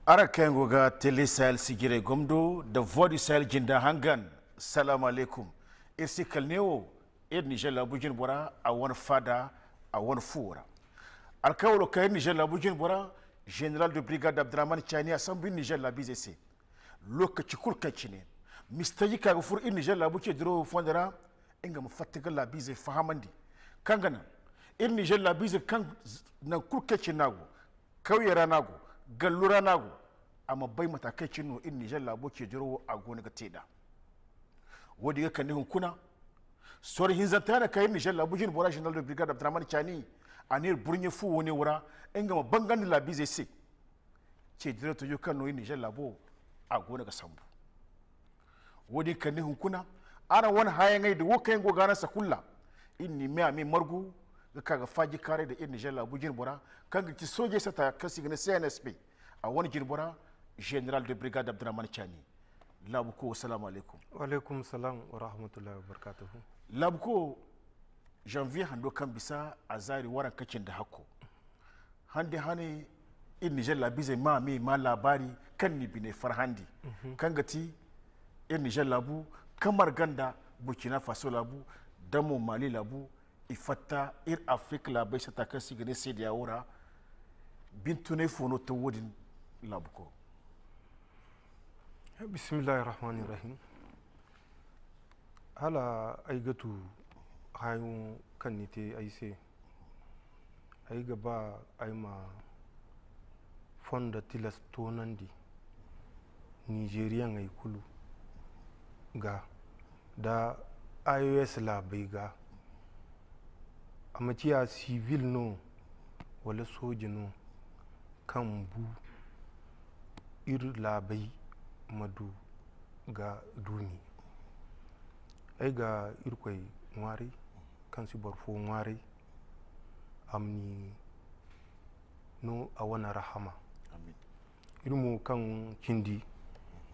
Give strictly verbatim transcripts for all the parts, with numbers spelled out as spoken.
Araŋ kaŋ yaŋ go ga Télé Sahel sijirey gomdo nda Voix du Sahel jinda hangan, salaamu alaykum. Iri si kala neewo, iri Niger laabu jine bora, a wane faada, a wane fuwo ra. Alkawalo kaŋ iri Niger laabu jine bora, Général de Brigade Abdurrahmane Tchani a sambu iri Niger laabiizey se. Lokaci kulu kaŋ cine, mistaji ka ga furo iri Niger laabu ce dirawo fondo ra, nga ma fatta ga laabiizey fahamandi. Kaŋ ga naŋ, iri Niger laabiizey kaŋ z-, naŋ kulu kaŋ cine no a go, kawye ra no a go, gallu ra no a go, a ma bay mata kaŋ cine no iri Niger laabo ce dirawo a go no ga te nd'a. Wo-din ga kande hunkuna, sorro hinzanta yaŋ no kaŋ iri Niger laabu jine bora Général de Brigade Abdurrahmane Tchani, a ne iri burɲe fu wo-ne wo ra, nga ma bangandi laabiizey se. Ce dirawo tajo kaŋ no iri Niger laabo a go no ga sambu. Wo-din kande hunkuna, araŋ wane hããyaŋey nda wo kaŋ yaŋ go ga araŋ sakulla, iri n'i me a me margu ga ka ga faaji kaaray nda iri Niger laabu jine bora, kaŋ ga ti soojey sata kaŋ se i ga ne C N S P, a wane jine bora, Général de Brigade Abdurrahmane Tchani. Laabuko, salaamu alaykum. Wa alaykum salaam wa rahmatullahi wa barkaatuhu. Laabuko, Janvier hando kaŋ bisa a zaari waranka cindi hakko. Hande hane iri Niger laabiizey ma me ma laabaari kaŋ n'i biney farhandi. Mhm. Kaŋ ga ti iri Niger laabu kamar ganda Burkina Faso laabu da mo Mali laabu, i fatta iri Afirka laabey sata kaŋ se i ga ne CEDEAO ra. Bintunay fo no to wo-din laabuko? Bismillahi rahmani rahim. Hala ay ga tu hayo kaŋ ni te ay se, ay ga ba ay ma fondo tilas toonandi Nizeriyaŋey kulu ga, da I O S laabey ga, a ma ciya sibil no wala sooje no, kaŋ bu iri laabey ma du ga duumi. Ay ga Irkoy ŋwaaray, kaŋ si boro fo ŋwaaray, a ma ni no a wane rahama. Amin. Iri mo kaŋ cindi,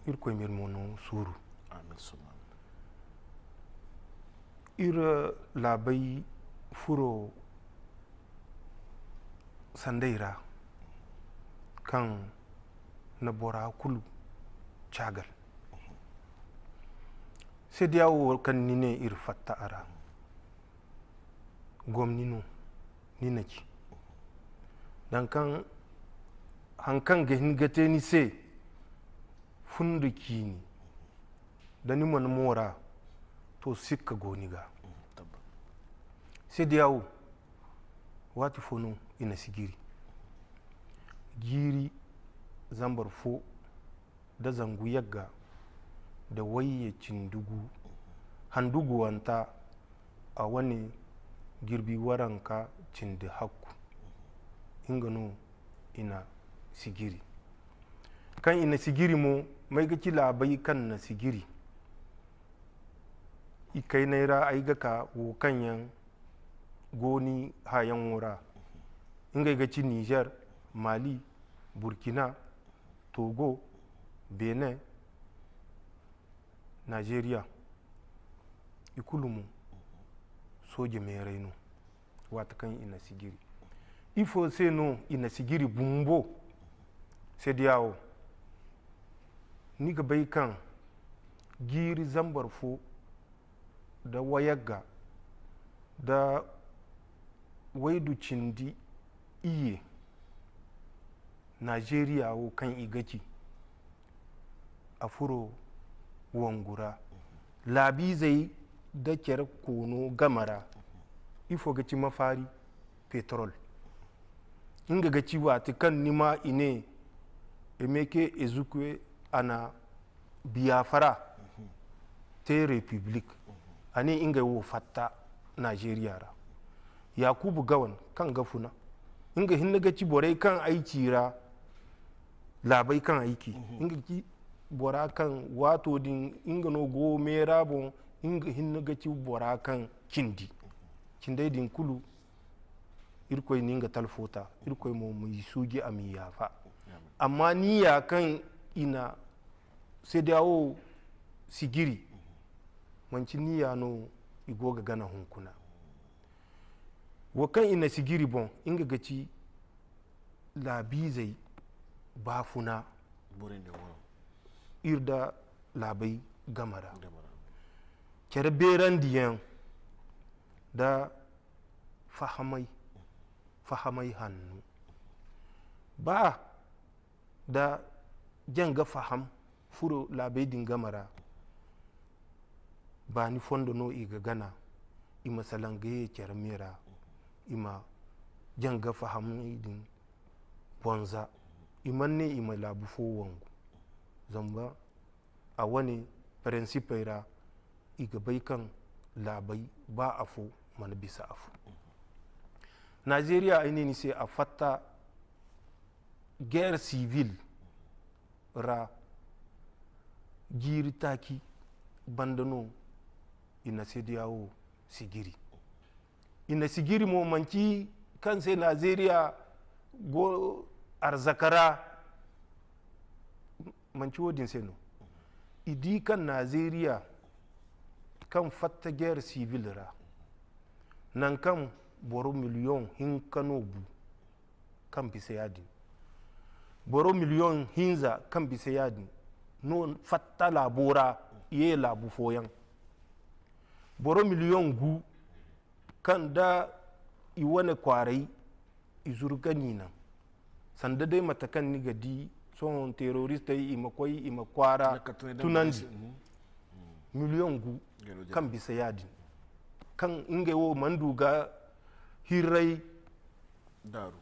Irkoy m'iri mo no suuru. Amin, summa amin. Iri laabey furo sanday ra, kaŋ na bora kulu caagal. CEDEAO wo kaŋ ni ne iri fatta a ra, gomni no ni na ci. Danga kaŋ haŋ kaŋ ga hin ga te ni se, fundo ciini, da ni mana moora, to, sikka go ni ga. CEDEAO, waati fo no i na si jiri. Jiiri zambar fo nda zangu yagga nda wayye cindi gu, handu guwanta, a wane jirbi waranka cindi hakku. Nga no i na si jiri. Kaŋ i na si jiri mo, may ga ci laabey kaŋ na si jiri? Ikaynay ra ay ga ka wo kaŋ yaŋ go ni hayaŋo ra. Ngey ga ci Niger, Mali, Burkina, Togo, Benin, Nigeria. I kulu mo sooje meeray no, waati kaŋ i na si jiri. Ifo se no i na si jiri bumbo? CEDEAO, ni ga bay kaŋ jiiri zambar fo nda wayagga nda waydu cindi iyye, Nigeria wo kaŋ i ga ci, a furo wangu ra. Laabiizey nda care koono game ra, ifo ga ci mafaari? Petrol. Nga ga ci waati kaŋ ni ma i ne, Emeke Ezekwe a na Biafra te republic. A ne ngey wo fatta Nigeria ra. Yakubu Gawan, kaŋ ga funa, nga hinne ga ci borey kaŋ ay ci ra, laabey kaŋ ay ci. Nga ga ci bora kaŋ waato din nga no go meera boŋ, nga hinne ga ci bora kaŋ cindi. Cindey din kulu, Irkoy na nga talfo ta, Irkoy mo m'i suuji, a m'i yaafa. Amma niyya kaŋ i na CEDEAO sijiri, manci niyya no i go ga gana hunkuna. Wo kaŋ i na sijiri boŋ, nga ga ci laabiizey baafuna Iri da laabey game ra. Care beerandiyaŋ da fahamay, fahamay hanno. Ba da janga faham furo laabey din game ra, baani fondo no i ga gana, i ma salaŋ ga ye care me ra, i ma janga fahamay din bonza. I mana ne i ma laabu fo wangu. Zamba a wane parensipey ra, i ga bay kaŋ laabey ba afo mana bisa afo. Nizeeriya, ay ne ni se, a fatta guerre civile ra jiiri taaci banda no i na CEDEAO sijiri. I na sijiri mo, manci kaŋ se Nizeeriya go arzaka ra, manci wo-din se no. I di kaŋ Nizeeriya kaŋ fatta guerre civile ra, nangu kaŋ boro miliyoŋ hinka no bu kaŋ bisa yaadin. Boro miliyoŋ hinza kaŋ bisa yaadin no fatta laabo ra, i ye laabu fooyaŋ. Boro miliyoŋ gu kaŋ da i wane kwaaray, i zuru ga ni naŋ. Sanda day mate kaŋ ni ga di, sohõ terroristey, i ma koy, i ma kwaara tunandi. Miliyoŋ gu kaŋ bisa yaadin, kaŋ ngey wo mana du ga hirray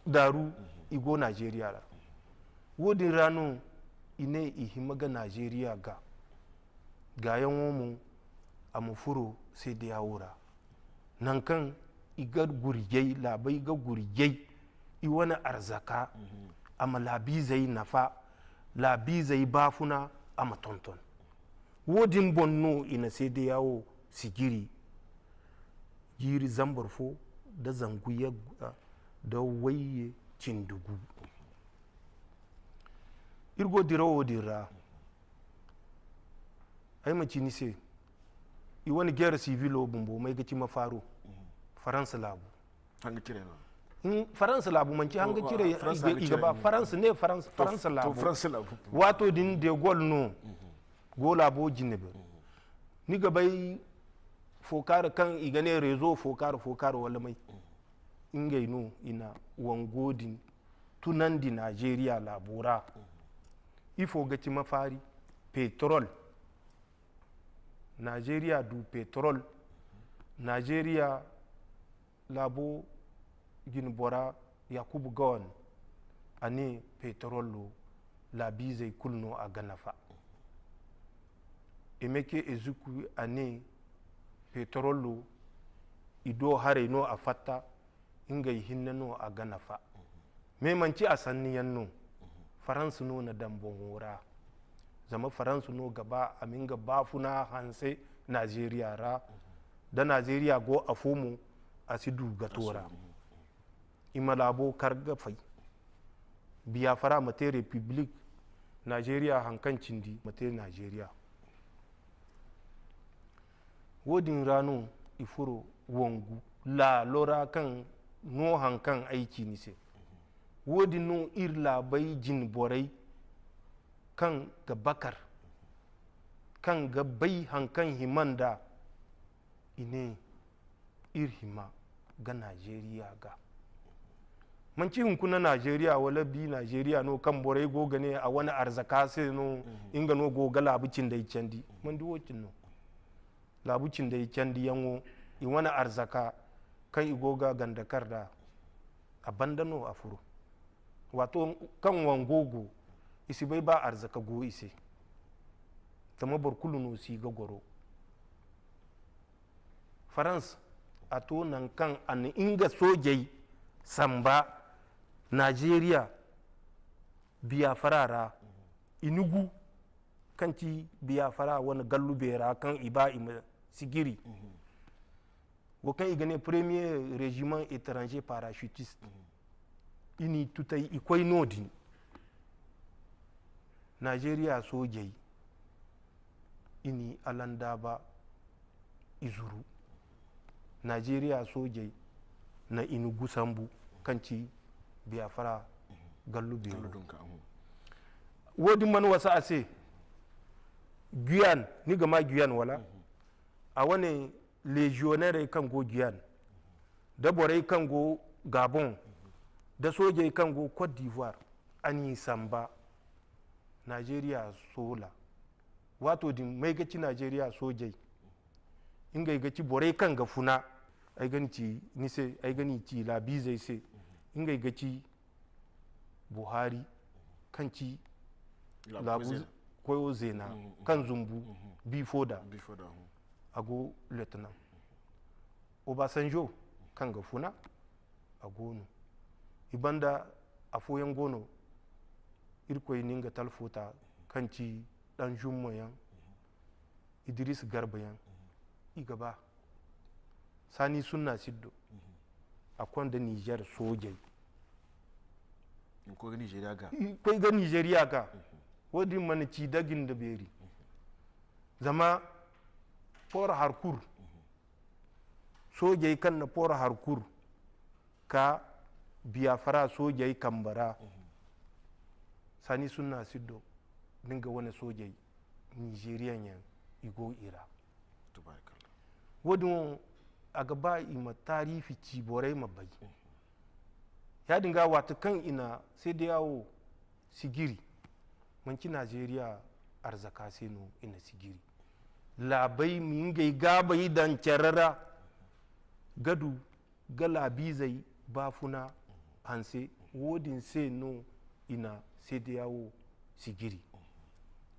daaru, i go Nizeeriya ra. Wo-din ra no i ne i hima ga Nizeeriya ga. Gaayaŋo mo, a ma furo CEDEAO ra. Nangu kaŋ i ga gurjay, laabey ga gurjay, i wane arzaka, a ma laabiizey nafa, laabiizey baafuna a ma tonton. Wo-din boŋ no i na CEDEAO sijiri, jiiri zambar fo da zangu yagga da wayye cindi gu. Iri go dirawo din ra, ay ma ci ni se, i wane guerre civilo bumbo may ga cima faaro. Faransa laabu. Hanga cire no. Hmm, Faransa laabu, manci hanga cire. I ga ba Faransa ne, Faransa, Faransa laabu. Waato din De Gaulle no go laabo jine be. Ni ga bay fo kaara kaŋ i ga ne réseau fo kaara, fo kaara wala may. Ngey no i na wango din tunandi Nizeeriya laabo ra. Ifo ga cima faari? Petrol. Nizeeriya du petrol. Nizeeriya laabo jine bora Yakubu Gowon, a ne petrolo laabiizey kulu no a ga nafa. Emeke Ezekwe, a ne petrolo i do haray no a fatta, ngey hinne no a ga nafa. Me manci a sanni yaŋ no. Faransa no na daŋ boŋo ra. Zama Faransa no ga ba a ma nga baafuna hanse Nizeeriya ra. Da Nizeeriya go afo mo, a si du gato ra. I ma laabo kar ga fay. Biyafara ma te republik, Nizeeriya haŋ kaŋ cindi ma te Nizeeriya. Wo-din ra no i furo wangu laalo ra kaŋ no haŋ kaŋ ay ci ni se. Wo-din no iri laabey jine borey kaŋ ga bakar, kaŋ ga bay haŋ kaŋ hima nd'a, i ne iri hima ga Nizeeriya ga. Manci hunkuna Nizeeriya wala bi Nizeeriya no kaŋ borey go ga ne a wane arzaka se no, nga no go ga laabu cindey candi. Mandi wo-cine no. Laabu cindey candiyaŋo, i wane arzaka kaŋ i go ga ganda kar nd'a, a banda no a furo. Waato kaŋ wango go, i si bay ba arzaka go i se. Zama boro kulu no si ga goro. Farans, a to naŋ kaŋ a na nga soojey samba Nizeeriya, Biyafara ra, i nugu kaŋ ci Biyafara wane gallu beera kaŋ i ba i ma sijiri. Wo kaŋ i ga ne premier régiment étranger parachutiste. I n'i tutay, i koy no-din. Nizeeriya soojey, i n'i alandaaba, i zuru. Nizeeriya soojey na i nugu sambu kaŋ ci Biyafara gallu beero. Gallu dunka, mhm. Wo-din mana wasa a se. Guyane, ni ga ma Guyane wala? A wane legionnairey kaŋ go Guyane, da borey kaŋ go Gabon, da soojey kaŋ go Côte d'Ivoire, a n'i samba Nigeria soola. Waato din, may ga ci Nigeria soojey? Ngey ga ci borey kaŋ ga funa. Ay ga ni ci ni se, ay ga ni ci laabiizey se. Ngey ga ci Buhari, kaŋ ci laabu koyo zeena, kaŋ zumbu bifo da, a go lieutenant. Obasanjo, kaŋ ga funa, a go no. I banda afooyaŋ go no, Irkoy na nga talfo ta, kaŋ ci Danjuma yaŋ, Idris Garba yaŋ, i ga ba. Sani Sunna Siddo, a konda Niger soojey. Koy ga Nigeria ga. Koy ga Nigeria ga. Wo-din mana ci da ginda beeri. Zama Port Harcourt, soojey kaŋ na Port Harcourt ka Biafra soojey kambe ra, Sani Sunna Siddo, da nga wane soojey, Nigerian yaŋ, i go i ra. Wo-din wo, a ga ba i ma taariifi ci, borey ma bay. Ya-din ga, waati kaŋ i na CEDEAO sijiri, manti Nigeria arzaka se no i na sijiri. Laabey ma ngey gaabey daŋ care ra, ga du ga laabiizey baafuna hanse. Wo-din se no i na CEDEAO sijiri.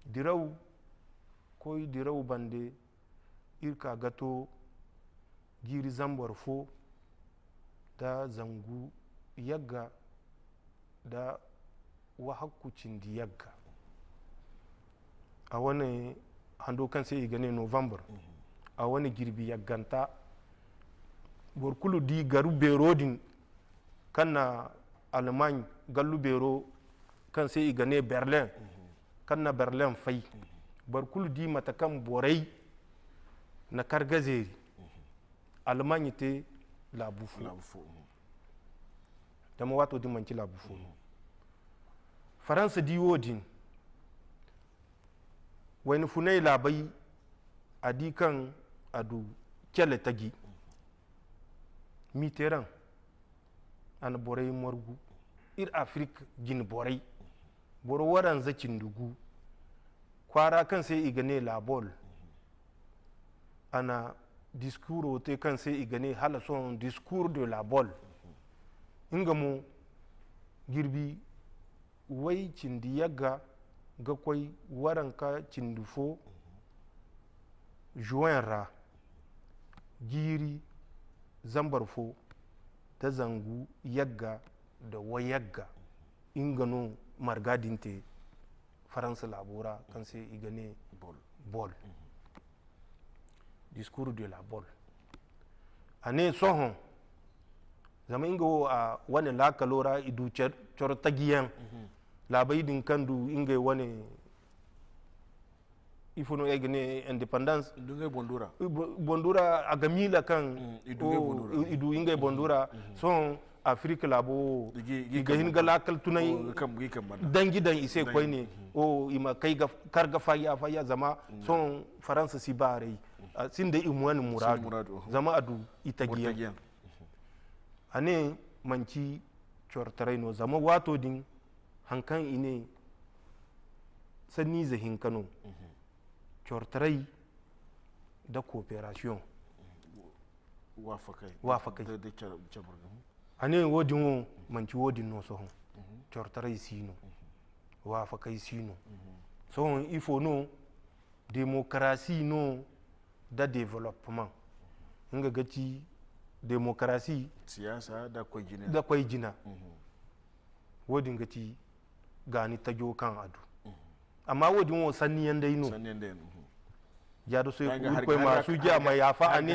Diraw, koy diraw bande, iri ka ga to jiiri zambar fo da zangu yagga da wahakku cindi yagga. A wane hando kaŋ se i ga ne November, a wane jirbi yagganta. Boro kulu di garu beero din kaŋ na Allemagne gallu beero kaŋ se i ga ne Berlin, kaŋ na Berlin fay. Boro kulu di mate kaŋ borey na kar ga zeeri. Allemagne te laabu fo. Zama waato din manti laabu fo no. Faransa di wo-din, wayna funay laabey, a di kaŋ a du cele taji. Mitterrand, a na borey margu, iri Afirka jine borey, boro waranza cindi gu, kwaara kaŋ se i ga ne Labol, a na diskuuro te kaŋ se i ga ne hala sohõ Discours de Labol. Nga mo, jirbi way cindi yagga ga koy waranka cindi fo juin ra, jiiri zambar fo da zangu yagga da wayagga, nga no marga din te Faransa laabo ra, kaŋ se i ga ne Bol. Bol. Discours de la Bol. A ne, sohõ, zama nga wo, a wane laakalo ra, i du cer-, coro tajiyaŋ. Laabey din kaŋ du ngey wane, ifo no ay ga ne, indépendance. I du ngey bondura. I bo-, bondura, a ga miila kaŋ, mm, i du ngey o, bondura. I, i du ngey bondura. Sohõ, Afirka laabo wo, i ga hin ga laakal tunay danji daŋ i se koyne. O, i ma kay ga kar ga fayya fayya, zama sohõ Faransa si baaray. A sinda i wane muraadu, zama a du i tajiyaŋ. A ne, manci corotaray no, zama waato din, haŋ kaŋ i ne sanniize hinka no, corotaray da coopération. Waafakay. Waafakay. Da, da car-, cabar ga. A ne, wo-din wo, manci wo-din no sohõ. Corotaray si no. Waafakay si no. Sohõ, ifo no, demokarasi no da développement. Nga ga ci demokarasi. Siyaasa da koy jina. Da koy jina. Wo-din ga ti gaani tajo kaŋ a du. Amma wo-din wo sanniyaŋ day no. Sanniyaŋ day no. Jaadu Seeku, Irkoy ma suuji a ma yaafa, a ne,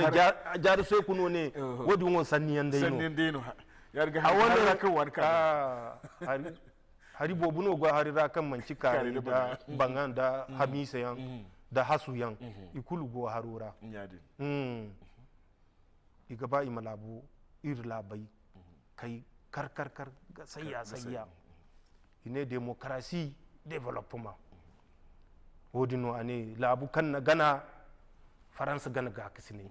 Jaadu Seeku no ne, wo-din wo sanniyaŋ day no. Sanniyaŋ day no. A wane, hari boobo no go hari ra kaŋ manci kaari da baŋa da hamiisa yaŋ da hasu yaŋ, i kulu go haro ra. I ga ba i ma laabo, iri laabey kay kar, kar, kar, ga sayya, sayya. I ne demokarasi développement. Wo-din no a ne laabu kaŋ na gana, Faransa gana gaakasinay.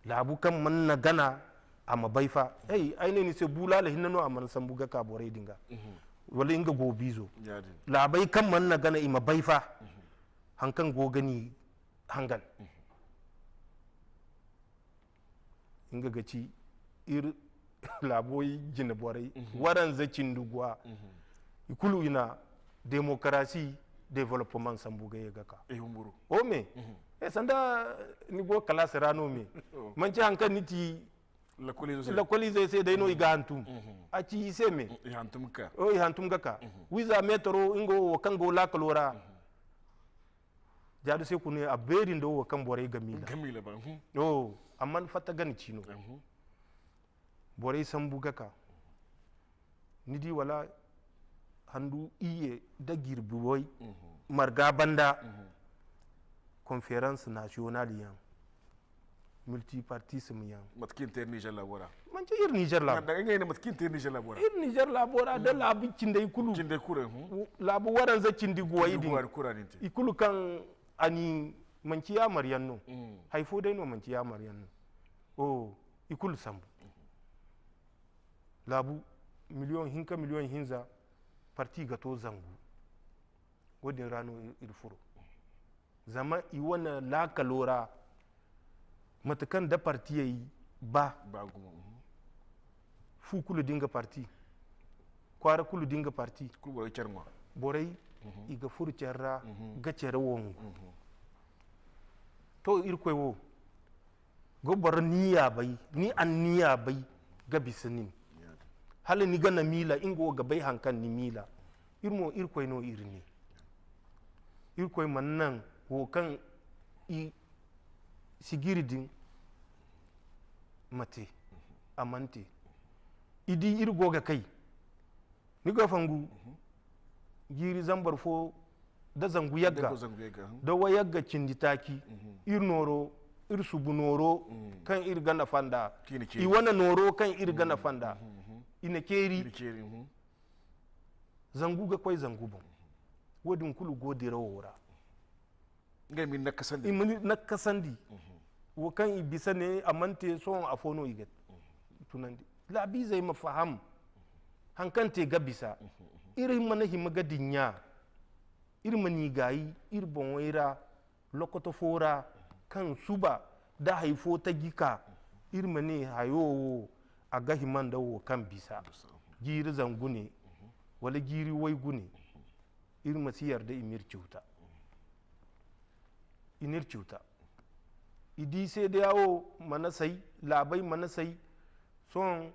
Laabu kaŋ mana gana, a ma bay fa. Hey, ay ne ni se, bulaala hinne no a mana sambu ga ka borey din ga. Wala nga go biizo. Laabey kaŋ mana gana, i ma bay fa. Haŋ kaŋ go ga ni hangan. Nga ga ci iri laabo jine borey, waranza cindi guwa. I kulu i na demokarasi, development sambu ga ye ga ka. O me, e sanda ni go kalaasi ra no me. Manci haŋ kaŋ ni ti lakoliizey se day no i ga hantum. A ci i se me. I hantum ga ka. Wiiza metero nga wo kaŋ go laakalo ra. Jaadu se kulu ne a beeri nda wo kaŋ borey ga miila. Ga miila ba. Amma fatta gana ci no. Borey sambu ga ka. Ni di wala handu iyye da jirbi way marga banda. Conférence nationale yaŋ, multipartisme yaŋ. Mate kaŋ i na te iri Niger laabo ra. Manci iri Niger laabo. Nga ne mate kaŋ i na te iri Niger laabo ra. Iri Niger laabo ra da laabu cindey kulu. Cindey kulu. Laabu waranza cindi guway din. I kulu kaŋ a ni manci yaamar yaŋ no. Hay fo day no manci yaamar yaŋ no. O i kulu sambu. Laabu miliyoŋ hinka, miliyoŋ hinza, parti ga to zangu. Wo-din ra no iri furo. Zama i wane laakalo ra, mate kaŋ da partiyey ba. Fu kulu da nga parti, kwaara kulu da nga parti. Borey i ga furo care ra ga care wangu. To, Irkoy wo ga boro niya bay, ni anniya bay ga bisa nin. Hala ni gana miila, nga wo ga bay haŋ kaŋ ni miila. Iri mo, Irkoy no iri ne. Irkoy mana naŋ wo kaŋ i sijiri din ma te, a mana te. I di iri go ga kay. Ni ga fangu jiiri zambar fo da zangu yagga, da wayagga cindi taaci. Iri nooro, iri subu nooro kaŋ iri ga nafa nd'a. I wane nooro kaŋ iri ga nafa nd'a. I na ceeri. Zangu ga koy zangu boŋ. Wo-din kulu go dirawo ra. Ngey ma ni nakasandi. I ma ni nakasandi. Wo kaŋ i bisa ne a mana te, sohõ afo no i ga tunandi. Laabiizey ma faham haŋ kaŋ te ga bisa. Iri mana hima ga dinya. Iri ma ni gaayi iri boŋey ra, lokoto fo ra, kaŋ suba da hay fo taji ka. Iri ma ne hayo wo a ga hima nda wo kaŋ bisa. Jiiri zangu ne, wala jiiri waygu ne. Iri ma si yarda i m'iri ciwta. I n'iri ciwta. I di seedeya wo mana say, laabey mana say. Sohõ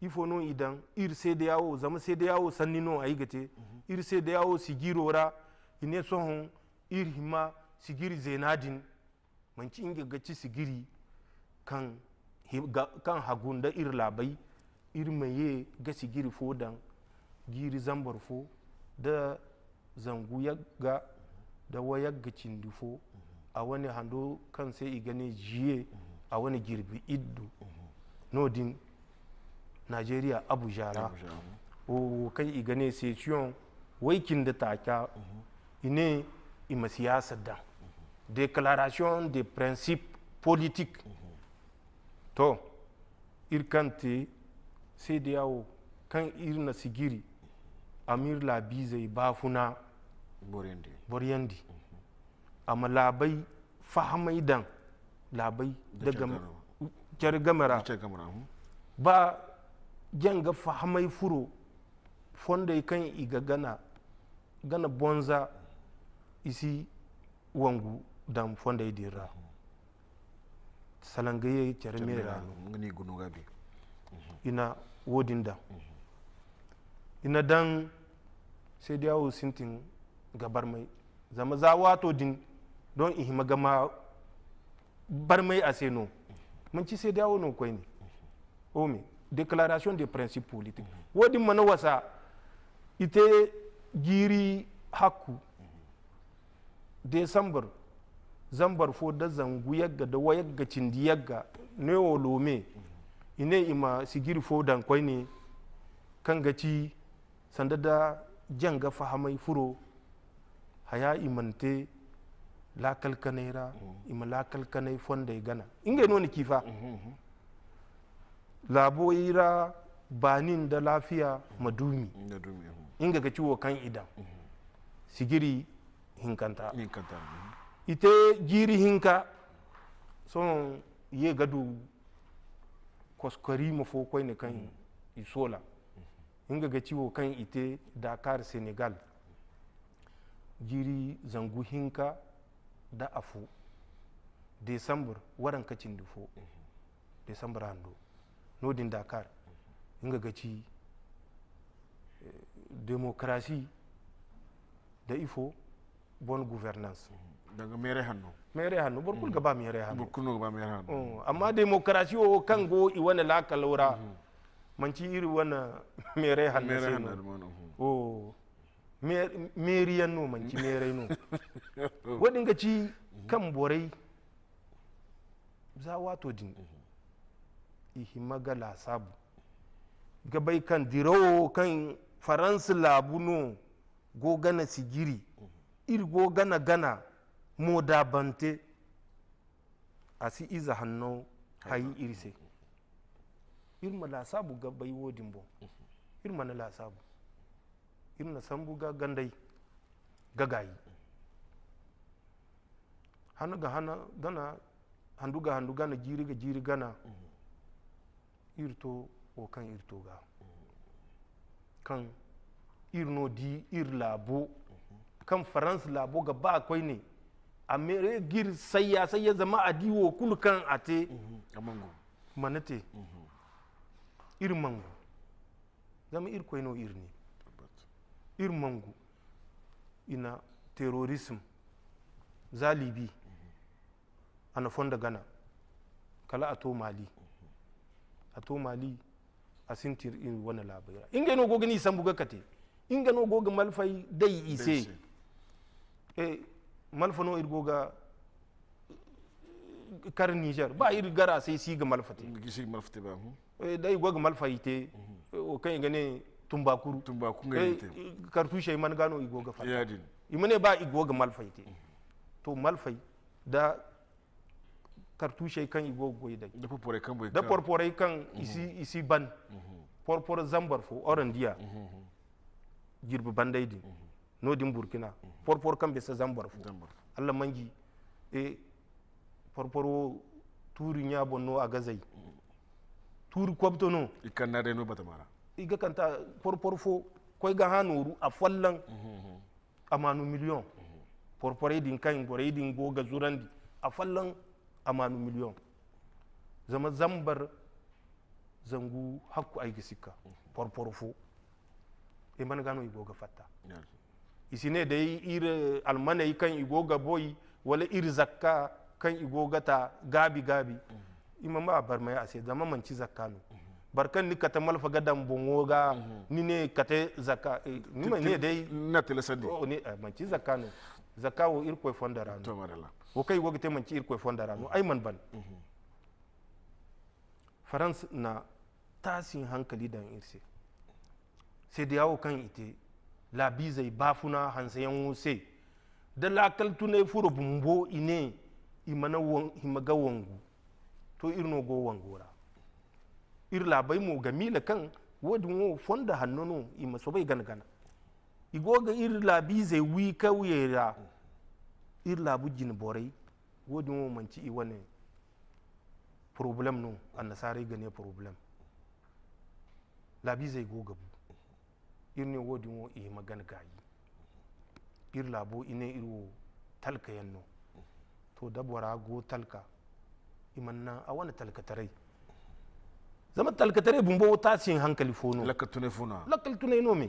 ifo no i daŋ iri seedeya wo? Zama seedeya wo sanni no ay ga te. Iri seedeya wo sijiro ra, i ne sohõ iri hima sijiri zeena din. Manci nga ga ci sijiri kaŋ hagu nda iri laabey. Iri ma ye ga sijiri fo daŋ, jiiri zambar fo da zangu yagga da wayagga cindi fo. A wane hando kaŋ se i ga ne jiye, a wane jirbi iddu. No-din Najeriya, Abuja ra, wo kaŋ i ga ne sesiyoŋ way cindi taaca, i ne i ma siyaasa daŋ. Déclaration des principes politiques. To, iri kaŋ te seedeya wo, kaŋ iri na sijiri, a m'iri laabiizey baafuna boroyandi. A ma laabey fahamay daŋ, laabey da care game ra. Ba janga fahamay furo, fondey kaŋ i ga gana, gana bonza, i si wangu daŋ fondey din ra. Salangayey care me ra no i na wo-din daŋ. I na daŋ seedeya wo sintin ga barmay. Zama za waato din, don i hima ga ma barmay a se no. Manci seedeya wo no koyne. O me, déclaration des principes politiques. Wo-din mana wasa, i te jiiri hakku. Desambar, zambar fo da zangu yagga da wayagga cindi yagga, neewo loome, i ne i ma sijiri fo daŋ koyne, kaŋ ga ci sanda da janga fahamay furo, Haya i mana te laakal kanay ra, i ma laakal kanay fondey gana. Ngey no ni ci fa. Laaboy ra baani nda laafiya ma duumi. Nga ga ci wo kaŋ i daŋ. Sijiri hinkanta. I te jiiri hinka. Sohõ ye ga du koskorima fo koyne kaŋ i soola. Nga ga ci wo kaŋ i te Dakar, Senegal, jiiri zangu hinka nda afo, Desambar waranka cindi fo, Desambar hando. No-din Dakar, nga ga ci, eh, demokarasi nda ifo, bonne gouvernance. Danga meeray hanno. Meeray hanno, boro kulu ga ba meeray hanno. Boro kulu no ga ba meeray hanno. Oh, amma demokarasi wo kaŋ go i wane laakalo ra, manci iri wane meeray hanno se no. Oh, meeri yaŋ no, manci meeray no. Wo-din ga ci kaŋ borey za waato din i hima ga laasaabu ga bay kaŋ dirawo kaŋ Faransi laabu no go gana sijiri, iri go gana gana mo daabante, a si ize hanno hay iri se. Iri ma laasaabu ga bay wo-din boŋ. Iri mana laasaabu. Iri na sambu ga gandey ga gaayi. Hana ga hana gana, handu ga handu gana, jiiri ga jiiri gana. Iri to wo kaŋ iri to ga. Kaŋ iri no di iri laabo. Kaŋ Faransi laabo ga ba koyne. A meere ga iri sayya, sayya zama a di wo kulu kaŋ a te. Mana te. Iri mangu. Zama Irkoy no iri ne. Iri mangu. I na terrorism za Libi. A na fondo gana. Kala a to Mali. A to Mali, a sintin iri wane laabey ra. Ngey no go ga ni sambu ga kate. Nga no go ga malfay day i se. Eh, malfa no iri go ga kar Niger. Ba iri gara se si ga malfa te. Gi si ga malfa te ba, hmm. Eh, da i go ga malfa i te, eh, wo kaŋ i ga ne tumbakuru. Tumbakuru ga i te. Eh, kartusey man ga no i go ga fatta. I ma ne ba i go ga malfa i te. To malfay da kartusey kaŋ i go ga goy day. Da porporey kaŋ i si, i si ban. Porporo zambar fo, orandiya. Jirbi banday din. No-din Burkina. Porporo kaŋ bisa zambar fo. Allah manji, eh, porporo wo tuuri ɲa boŋ no a ga zay. Tuuri kobto no. I kanna day no batama ra. I ga kanta porporo fo, koy ga hã nooru, a folloŋ. A maanu miliyoŋ. Porporey din kaŋ borey din go ga zurandi, a folloŋ a maanu miliyoŋ. Zama zambar zangu hakku ay ga sikka. Porporo fo. I mana ga no i go ga fatta. I si ne day iri almaney kaŋ i go ga boy, wala iri zakka kaŋ i go ga ta gaabi-gaabi. I ma ma barmay a se, zama manci zakka no. Boro kaŋ ni kate malfa ga daŋ boŋo ga, ni ne kate zakka, eh, ni ma ne day. Na tilasandi. Oh, ni, eh, manci zakka no. Zakka wo Irkoy fonda ra no. Wo kaŋ i go ga te manci Irkoy fonda ra no. Ay mana ban. Farans na taasin hankali daŋ iri se. Seedeya wo kaŋ i te laabiizey baafuna hanseyaŋo se, da laakal tunay furo bumbo i ne i mana hima ga wangu, to, iri no go wango ra. Iri laabey mo ga miila kaŋ wo-din wo fondo hanno no, i ma soobay gana-gana. I go ga iri laabiizey wi kawyey ra, iri laabu jine borey, wo-din wo manci i wane. Poroblem no, annasaarey ga ne poroblem. Laabiizey go ga bu. Iri ne wo-din wo i hima gana gaayi. Iri laabo i ne iri wo talkayaŋ no. To, da bora go talka, i mana naŋ a wane talkataray. Zama talkataray bumbo wo taasin hankali fo no. Lakkal tunay fo no. Lakkal tunay no me.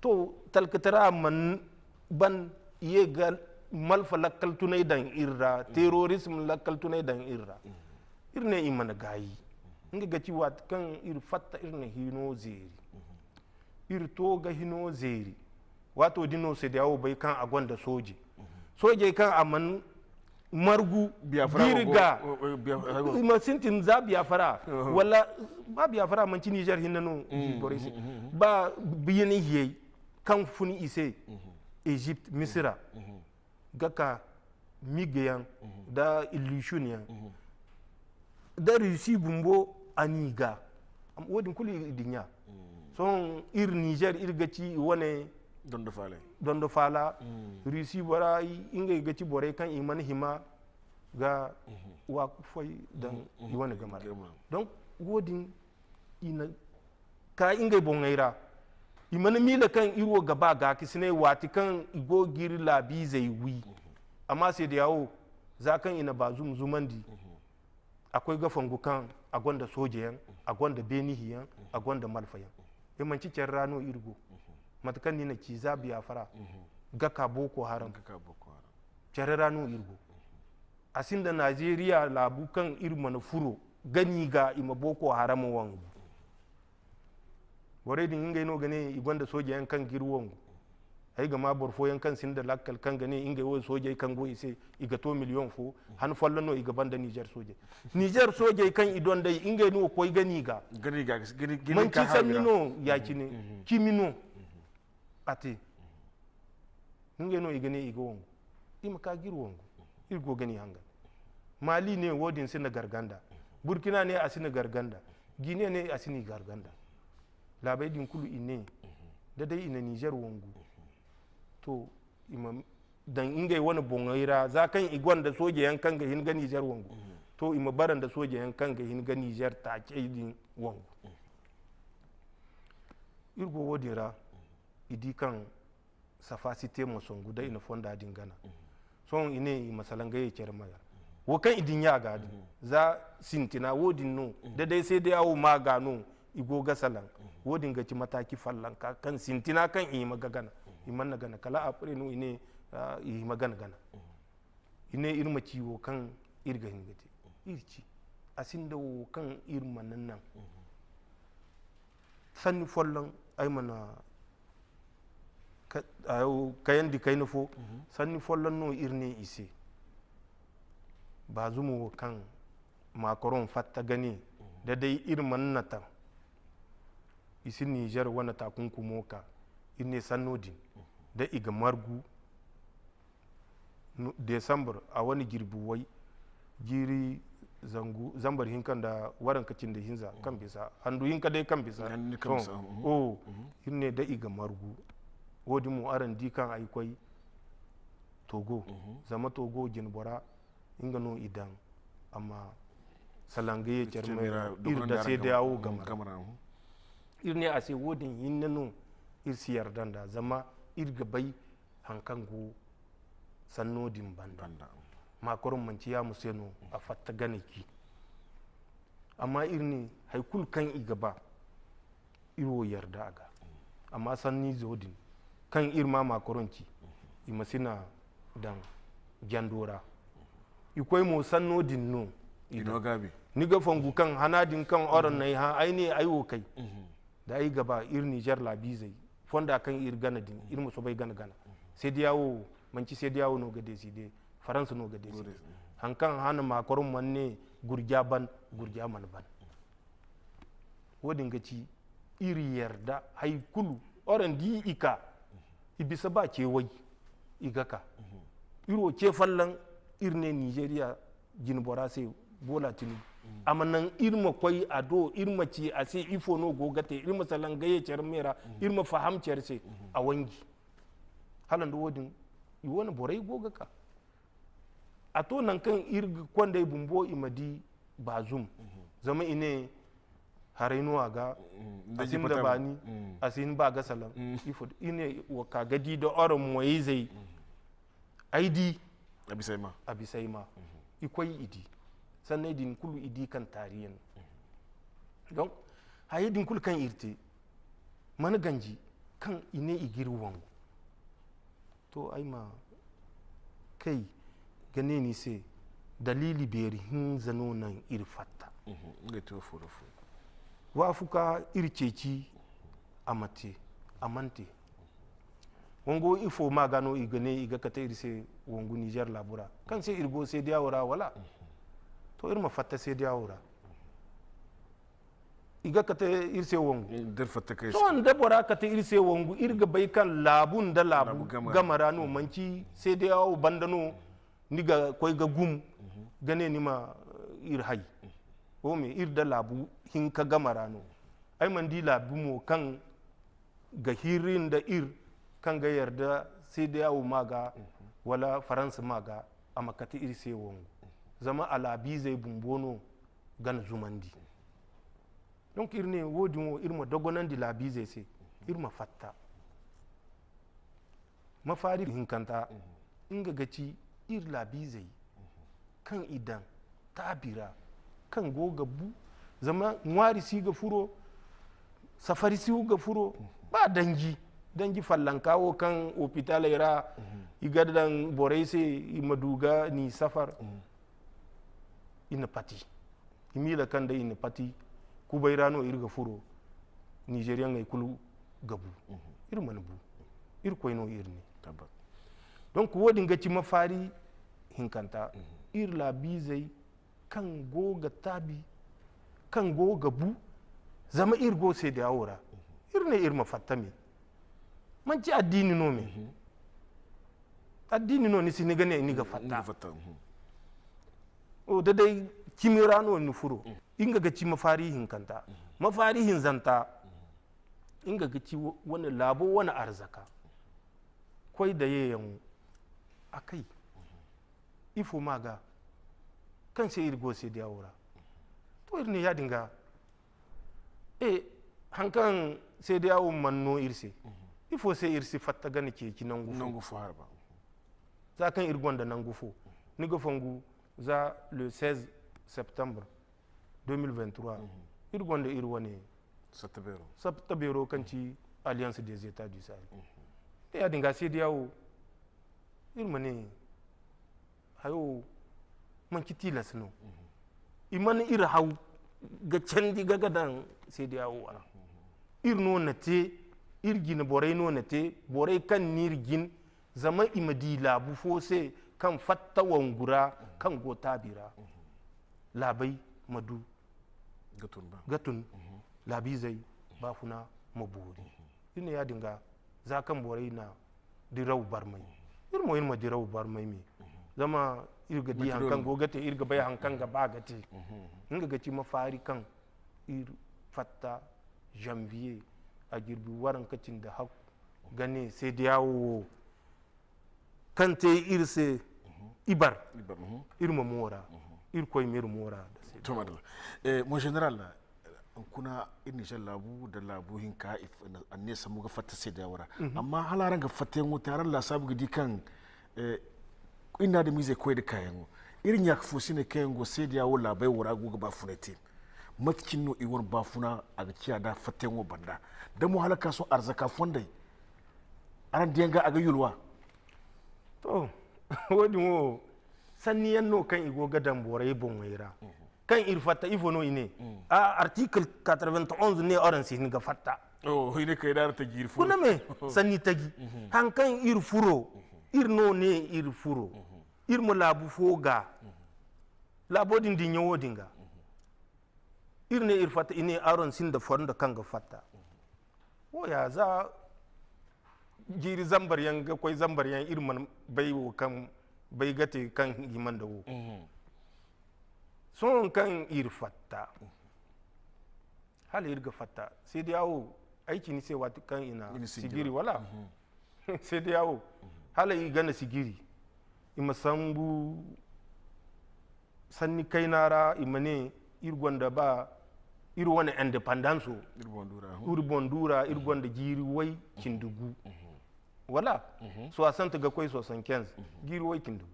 To, talkatara mana ban ye ga malfa lakkal tunay daŋ iri ra, terrorism lakkal tunay daŋ iri ra. Iri ne i mana gaayi. Nga ga ci waati kaŋ iri fatta iri na hino zeeri. Iri to ga hino zeeri. Waato din no seedeya wo bay kaŋ a gonda sooje. Soojey kaŋ a mana margu diri ga. I ma sintin za Biafra. Wala ba Biafra manci Niger hinne no. Borey se. Ba biyani hiyey kaŋ fun i se. Egypte, Misira, ga ka Mig yaŋ, da Ilyushin yaŋ, da Russie bumbo a n'i ga. Am-, wo-din kulu i dinya. Sohõ iri Niger, iri ga ci i wane dondo faala. Dondo faala. Russie bora, i, ngey ga ci borey kaŋ i mana hima ga waakufoy daŋ i wane game ra. Donc, wo-din, i na ka ngey boŋey ra. I mana miila kaŋ iri wo ga ba gaakasinay, waati kaŋ i go ga iri laabiizey wi. Amma seedeya wo, za kaŋ i na Bazoum zumandi, a koy ga fongu kaŋ a gonda sooje yaŋ, a gonda beenihi yaŋ, a gonda malfa yaŋ. E, manti care ra no iri go. Mate kaŋ ni na ci za Biafra ga ka Boko Haram, care ra no iri go. A sinda Nigeria laabu kaŋ iri mana furo ga ni ga i ma Boko Haram wangu. Borey din, ngey no ga ne i gonda sooje yaŋ kaŋ ga iri wangu. Ay ga ma boro fooyaŋ kaŋ sinda lakkal kaŋ ga ne ngey wo soojey kaŋ go i se, i ga to miliyoŋ fo, han folloŋ no i ga banda Niger soojey. Niger soojey kaŋ i donday, ngey no koy ga ni ga. Manti sanni no, ya-cine, cimi no a te. Ngey no i ga ne i ga wangu. I ma ka ga iri wangu. Iri go ga ni hangan. Mali ne wo-din si na garganda. Burkina ne a si na garganda. Guinée ne a si na garganda. Laabey din kulu i ne, da day i na Niger wangu, to, i ma daŋ ngey wane boŋey ra, za kaŋ i gonda sooje yaŋ kaŋ ga hin ga Niger wangu, to, i ma bara nda sooje yaŋ kaŋ ga hin ga Niger taacey din wangu. Iri go wo-din ra, i di kaŋ safasite ma songu da i na fonda din gana. Sohõ i ne i ma salaŋ ga ye care ma gar. Wo kaŋ i dinya ga din, za sintina wo-din no, da day seedeya wo ma ga no i go ga salaŋ. Wo-din ga ci mataaci fallanka kaŋ sintina kaŋ i hima ga gana. I mana gana kala après no i ne, ah, i hima gana gana. I ne iri ma ci wo kaŋ iri ga hin ga te. Iri ci. A sinda wo kaŋ iri mana naŋ. Sanni folloŋ, ay mana ka-, ayo, kayandi kayna fo, sanni folloŋ no iri ne i se. Baazum wo kaŋ Macron fatta ga ne, da day iri mana na taŋ, i si Niger wane taakunkumo ka, iri ne sanno din, da i ga margu, no-, Desambar, a wane jirbi way, jiiri zangu, zambar hinka nda waranka cindi hinza kaŋ bisa, handu hinka day kaŋ bisa. Sohõ, iri ne da i ga margu. Wo-din mo, araŋ di kaŋ ay koy Togo, zama Togo jine bora, nga no i daŋ, amma salaŋ ga ye care me ra, iri da seedeya wo game ra. Iri ne a se, wo-din hinne no iri si yarda nda, zama iri ga bay haŋ kaŋ go sanno din banda. Macron manti yaamo se no a fatta gana ci. Amma iri ne, hay kulu kaŋ i ga ba, iri wo yarda a ga. Amma sanniizo din, kaŋ iri ma Macron ci, i ma si na daŋ jando ra. I koy mo sanno din no i daŋ. Ni ga fongu kaŋ hana din kaŋ oroŋ n'ay hã, ay ne ay wo kay. Da ay ga ba iri Niger laabiizey fonda kaŋ iri gana din, iri ma soobay gana gana. Seedeya wo, manti seedeya wo no ga décider, Faransa no ga décider. Haŋ kaŋ hana Macron mana ne gurja ban, gurja mana ban. Wo-din ga ci iri yarda hay kulu. Oroŋ di i ka, i bisa ba ce way, i ga ka. Iri wo ce folloŋ, iri ne Nigeria jine bora se, Bola Tinubu. A ma naŋ iri ma koy a do, iri ma ci a se ifo no go ga te, iri ma salaŋ ga ye care me ra, iri ma faham care se, a wanji. Hala nda wo-din, i wane borey go ga ka. A to naŋ kaŋ iri ga kond'ey bumbo, i ma di Bazoum. Zama i ne haray no a ga, a sinda baani, a si hin ba ga salaŋ. Ifo, i ne wo ka ga di da oroŋ moyizey. Ay di. A bisa ay ma. A bisa ay ma. I koy i di. Sanney din kulu i di kaŋ taari yaŋ no. Donc, hayey din kulu kaŋ iri te, mana ganji kaŋ i ne i g'iri wangu. To, ay ma kay ga ne ni se, daliili beeri hinza no naŋ iri fatta. Ngey te wo fo da fo. Waafuka iri ceeci, a ma te, a mana te. Wango ifo ma ga no i ga ne i ga kate iri se wangu Niger laabu ra, kaŋ se iri go seedeyawo ra, wala? To, iri ma fatta seedeyawo ra. I ga kate iri se wangu. Sohõ da bora kate iri se wangu, iri ga bay kaŋ laabu nda laabu game ra no, manci C D A O banda no ni ga koy ga gum ga ne ni ma, eh, iri hay. Wo me iri da laabu hinka game ra no. Ay mana di laabu mo kaŋ ga hirri nda iri kaŋ ga yarda C D A O ma ga wala Faransa ma ga, a ma kate iri se wangu. Zama a laabiizey bumbo no gana zumandi. Donc iri ne wo-din wo iri ma dogonandi laabiizey se, iri ma fatta. Mafaari hinkanta, nga ga ci iri laabiizey kaŋ i daŋ taabi ra, kaŋ go ga bu, zama ŋwaari si ga furo, safari si ga furo, ba danji, danji fallanka wo kaŋ hopitaley ra i ga daŋ borey se, i ma du ga ni safar. I na pati. I miila kaŋ day i na pati, kubay ra no iri ga furo, Nizeriyaŋey kulu ga bu. Iri mana bu. Irkoy no iri ne. Donc, wo-din ga ci mafaari hinkanta. Iri laabiizey kaŋ go ga taabi, kaŋ go ga bu, zama iri go C D A O ra. Iri ne iri ma fatta me. Manci addiini no me. Addiini no ni si ni ga ne ni ga fatta. O da day cimi ra no ni furo. Nga ga ci mafaari hinkanta. Mafaari hinzanta, nga ga ci wo-, wane laabo wane arzaka. Koy da yeeyaŋo a kay. Ifo ma ga kaŋ se iri go C D A O ra? To, iri ne ya-din ga. E, haŋ kaŋ C D A O mana no iri se, ifo se iri si fatta gana ceeci nangu fo? Za kaŋ iri gonda nangu fo, ni ga fongu za le seize septembre deux mille vingt-trois, iri gonda iri wane satta beero kaŋ ci Alliance des États du Sahel. Ya-din ga C D A O, iri ma ne, hayo manci tilas no. I mana iri haw ga candi ga ga daŋ C D A O ra. Iri no na te, iri jine borey no na te, borey kaŋ n'iri jin, zama i ma di laabu fo se kaŋ fatta wangu ra, kaŋ go taabi ra. Laabey ma du ga tun. Laabiizey baafuna ma boori. Iri ne ya-din ga, za kaŋ borey na diraw barmay, iri mo iri ma diraw barmay me. Zama iri ga di haŋ kaŋ go ga te, iri ga bay haŋ kaŋ ga ba ga te. Nga ga ci mafaari kaŋ iri fatta janvier, a jirbi waranka cindi hakku, ga ne C D A O wo kaŋ te iri se ibar, iri ma moora, Irkoy ma iri moora. To, madalla. Eh, mon général, hunkuna iri Niger laabu nda laabu hinka, if-, anniya sambu ga fatta C D A O ra. Amma hala araŋ ga fattayaŋo te, araŋ laasaabu ga di kaŋ, eh, iri na adamiizey koy nda kaayaŋo. Iri ɲaaka fo si ne kaŋ yaŋ go C D A O laabey wo ra go ga baafunay te. Mate cine no i wane baafuna a ga ciya nda fattayaŋo banda? Da mo hala ka sohõ arzaka fondey, araŋ diyaŋ ga a ga yulwa? To, wo-din wo, sanni yaŋ no kaŋ i go ga daŋ borey boŋey ra. Kaŋ iri fatta, ifo no i ne? A, article quatre-vingt-onze ne araŋ si hin ga fatta. Oh, i ne kay da araŋ ta jiiri furo. Kuna me, sanni taji. Haŋ kaŋ iri furo, iri no ne iri furo. Iri ma laabu fo ga. Laabo din dinya wo-din ga. Iri ne iri fatta, i ne araŋ sinda fondo kaŋ ga fatta. Wo ya za jiiri zambar yaŋ ga koy zambar yaŋ, iri mana bay wo kaŋ bay ga te kaŋ hima nda wo. Sohõ kaŋ iri fatta, hala iri ga fatta, C D A O, ay ci ni se waati kaŋ i na sigiri, wala? C D A O, hala i gana sigiri, i ma sambu sanni kayna ra, i ma ne iri gonda ba iri wane indépendance o. Iri boŋ du ra, iri gonda jiiri way cindi gu. Wala? Soixante ga koy soixante-quinze, jiiri way cindi gu.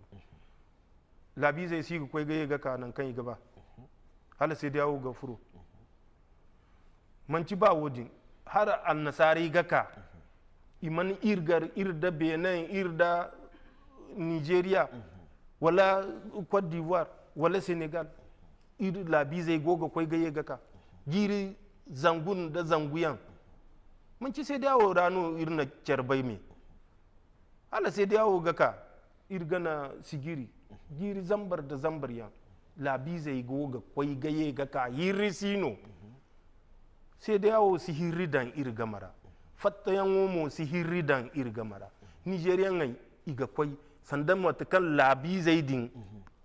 Laabiizey si ga koy ga ye ga ka nangu kaŋ i ga ba. Hala C D A O ga furo. Manti ba wo-din, hala annasaarey ga ka, i mana iri gar, iri da Benin, iri da Nigeria, wala Côte d'Ivoire, wala Senegal, iri laabiizey go ga koy ga ye ga ka. Jiiri zangu nda zangu yaŋ. Manti C D A O ra no iri na care bay me. Hala C D A O ga ka, iri gana sigiri, jiiri zambar nda zambar yaŋ, laabiizey go ga koy ga ye ga ka, hirri si no. Seedeya wo si hirri daŋ iri game ra. Fattayaŋo mo si hirri daŋ iri game ra. Nizeriyaŋey, i ga koy sanda mate kaŋ laabiizey din,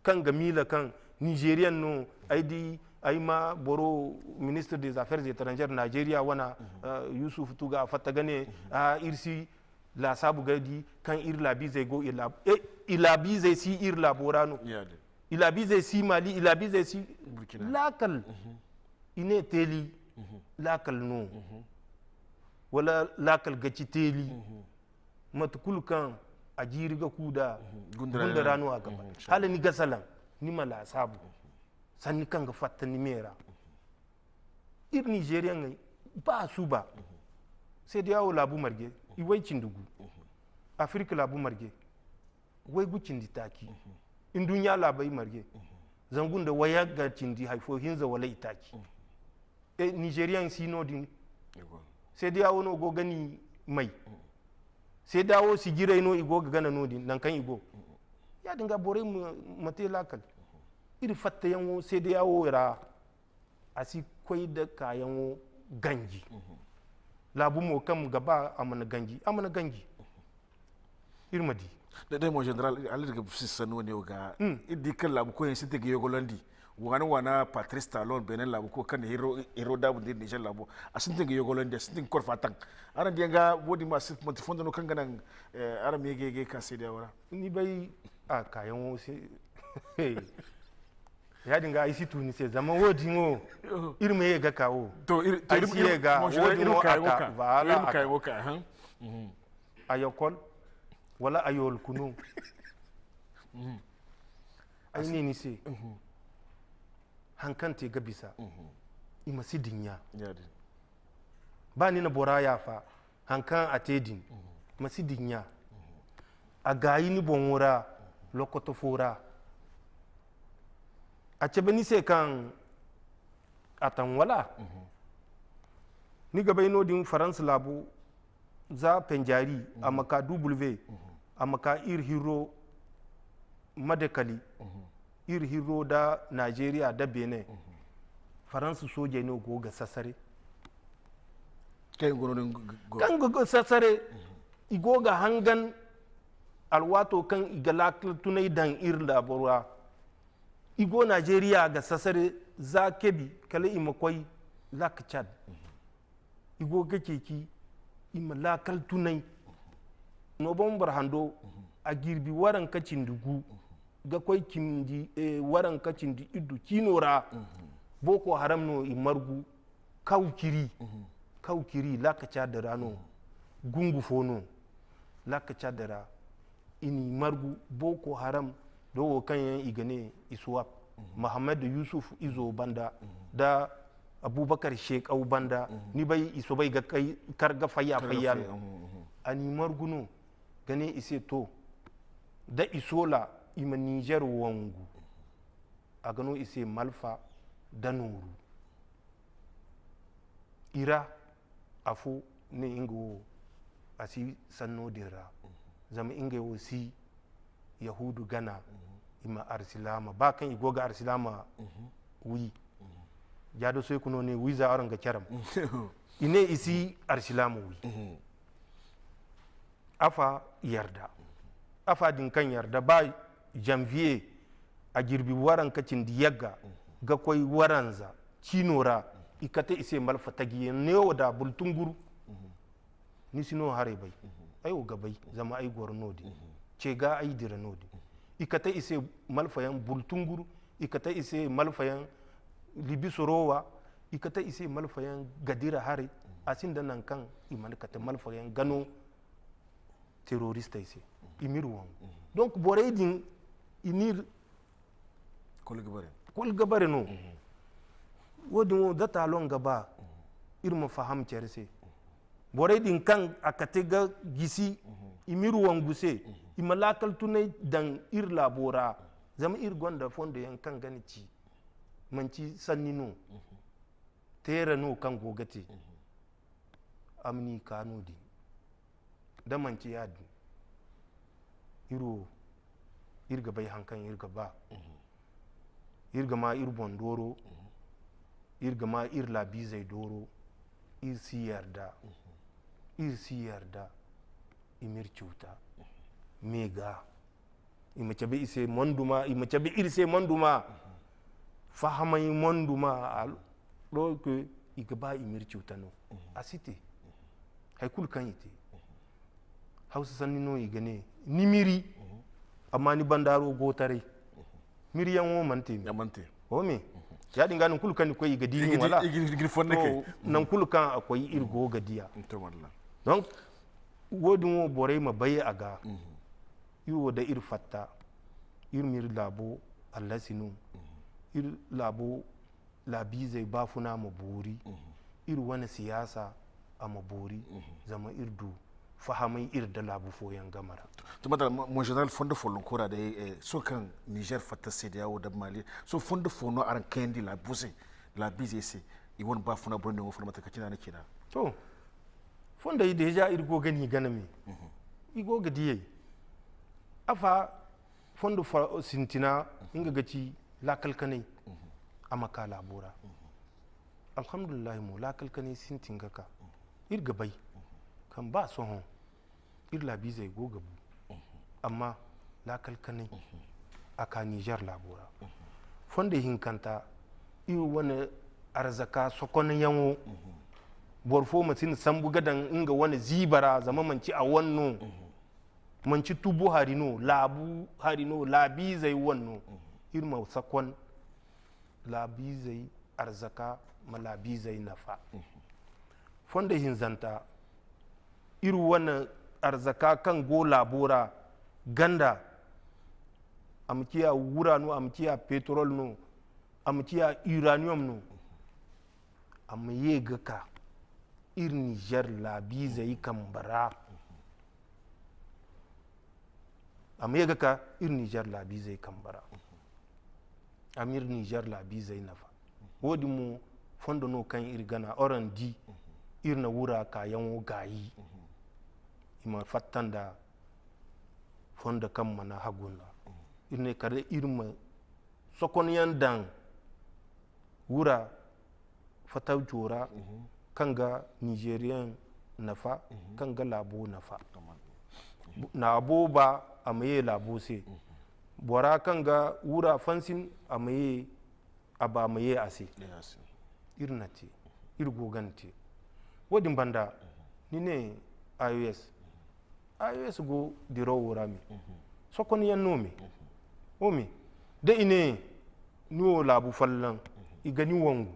kaŋ ga miila kaŋ nizeriyaŋ no. Ay di, ay ma boro, ministre des affaires étrangères nigeria wana, eh, yusuf tuga a fatta ga ne, a iri si laasaabu ga di kaŋ iri laabiizey go i laab- eh, i laabiizey si iri laabo ra no. I laabiizey si mali, i laabiizey si laakal. I ne teeli, laakal no, wala laakal ga ci teeli. Mate kulu kaŋ a jiiri ga ku da gunda ra no a ga ba. Hala ni ga salaŋ, ni ma laasaabu sanni kaŋ ga fatta ni me ra. Iri nizeriyaŋey, ba a suuba, seedeya wo laabu marje, i way cindi gu. Afirka laabu marje, waygu cindi taaci. Nduɲɲa laabey marje, zangu nda wayagga cindi hay fo hinza wala itaaci. E, nizeriyaŋ si no-din. Seedeya wo no go ga ni may. Seedeya wo si jiray no i go ga gana no-din nangu kaŋ i go. Ya-din ga borey ma te laakal. Iri fattayaŋo seedeya wo ra, a si koy da kaayaŋo ganji. Laabu mo kaŋ ga ba a mana ganji, a mana ganji. Iri ma di. Da day mo general, alirga sissan wani ga iri di kaŋ laabu koy sintin ga yogolandi. Waana waana patrice talon benin laabu ko kaŋ hiro daabu nda iri niger laabu, a sintin ga yogolandi, a sintin ga korfa taŋ. Araŋ diyaŋ ga wodi ma sif manti fondo no kaŋ ga naŋ araŋ ma yege yege ka seedeya wara. Ni bay a kaayaŋo se. Ya-din ga ay si tu ni se zama wo-din wo, iri ma ye ga ka wo. To iri to iri ma ye ga wo-din wo a ka. Voilà, a ka. A yokol wala a yolkunu. Ay ne ni se, haŋ kaŋ te ga bisa, i ma si dinya. Ba ni na bora yaafa, haŋ kaŋ a te din, ma si dinya. A gaayi ni boŋo ra, lokoto fo ra. A cabe ni se kaŋ a taŋ wala? Ni ga bay no-din faransa laabo, za penjari a ma ka w, a ma ka iri hirro madakali, iri hirro da nigeria da benin. Faransa soojey no go ga sasare. Kaŋ go sasare, i go ga hangan alwaato kaŋ i ga laakal tunay daŋ iri laabo ra. I go nigeria ga sasare, za kebi kala i ma koy lak cad. I go ga ceeci i ma laakal tunay. Novembre hando, a jirbi waranka cindi gu ga koy cindi waranka cindi iddu ciino ra. Boko haram no i margu. Kaw ciri, kaw ciri laka cad ra no. Gungu fo no laka cad ra. I n'i margu boko haram do wo kaŋ yaŋ i ga ne i suwab, mohammed yusuf izo banda, da abubakar shekaw banda. Ni bay i soobay ga kar ga fayya fayya no. A n'i margu no ga ne i se to, da i soola i ma nizer wangu. A ga no i se malfa da nooru. I ra afo ne nga wo a si sanno din ra. Zama ngey wo si yahudu gana. I ma arsilaama ba kaŋ i go ga arsilaama wi. Jaado soy kuno ne wiiza araŋ ga caram. I ne i si arsilaama wi. Afa yarda. Afa din kaŋ yarda ba janvier a jirbi waranka cindi yagga ga koy waranza ciino ra. I kate i se malfa taji yaŋ neewo da bultunguru. Ni si no haray bay. Ay wo ga bay zama ay goro no-din. Ce ga ay dira no-din. I kate i se malfa yaŋ bultunguru. I kate i se malfa yaŋ libisorowa. I kate i se malfa yaŋ ga dira haray. A sinda nangu kaŋ i mana kate malfa yaŋ ga no. Teroristey se i m'iri wangu. Donc borey din i n'iri kulu ga bare no. Wo-din wo da talon ga ba iri ma faham care se. Borey din kaŋ a kate ga gisi i m'iri wangu se. I ma laakal tunay daŋ iri laabo ra. Zama iri gonda fondo yaŋ kaŋ ga ni ci manci sanni no. Teera no kaŋ go ga te. A ma ni ka no-din. Da manci ya-din, iri wo iri ga bay haŋ kaŋ iri ga ba. Iri ga ma iri boŋ dooro. Iri ga ma iri laabiizey dooro. Iri si yarda, iri si yarda i m'iri cuuta. Me ga i ma cabe i se monduma, i ma cabe iri se monduma. Fahamay monduma, alors que i ga ba i m'iri cuuta no. A si te. Hay kulu kaŋ i te, hawsa sanni no i ga ne, ni miri, amma ni bandaaro go taray. Miriyaŋo mana te me. A mana te. O me. Ya-din ga, nangu kulu kaŋ ni koy, i ga di ni, wala? I ga di, i ga di fondo kay. To, nangu kulu kaŋ a koy, iri go ga diya. Donc, wo-din wo, borey ma bay a ga. Iri wo, da iri fatta, iri m'iri laabo hallasi no. Iri laabo laabiizey baafuna ma boori. Iri wane siyaasa a ma boori. Zama iri du fahamay iri da laabu fooyaŋ game ra. To, madalla, mo, mo général, fondo follonko ra day, eh, sohõ kaŋ Niger fatta CEDEAO da Mali, sohõ fondo fo no araŋ kayandi laabo se, laabiizey se, i wane baafuna borey no, fondo mate kaŋ cine a na ciina? To, fondey déjà iri go ga ni gana me. I go ga diyey. Afa fondo fo sintina, nga ga ci laakal kanay, a ma ka laabo ra. Alhamdulillahi mo, laakal kanay sintin ga ka. Iri ga bay kaŋ ba sohõ iri laabiizey go ga bu. Amma laakal kanay, a ka Niger laabo ra. Fondo hinkanta, iri wane arzaka sokonyaŋo, boro fo ma si ni sambu ga daŋ nga wane ziiba ra, zama manci a wane no. Manci tubu hari no, laabu hari no, laabiizey wane no. Iri ma sakon laabiizey arzaka ma laabiizey nafa. Fondo hinzanta, iri wane arzaka kaŋ go laabo ra ganda, a ma ciya wura no, a ma ciya pétrole no, a ma ciya uranium no, a ma ye ga ka iri Niger laabiizey kambe ra. A ma ye ga ka iri Niger laabiizey kambe ra. A ma iri Niger laabiizey nafa. Wo-din mo fondo no kaŋ iri gana, araŋ di, iri na wura kaayaŋo gaayi. I ma fatta nda fondo kaŋ mana hagu nda. Iri ne kala iri ma sokonyaŋ daŋ wura fatawco ra, kaŋ ga Nizeriyaŋ nafa, kaŋ ga laabo nafa. Laabo ba, a ma ye laabo se. Bora kaŋ ga wura fansin, a ma ye, a ba ma ye a se. Iri na te, iri go ga ni te. Wo-din banda, ni ne I O S. I O S go dirawo ra me. Sokonyaŋ no me. O me, da i ne ni wo laabu folloŋ, i ga ni wangu.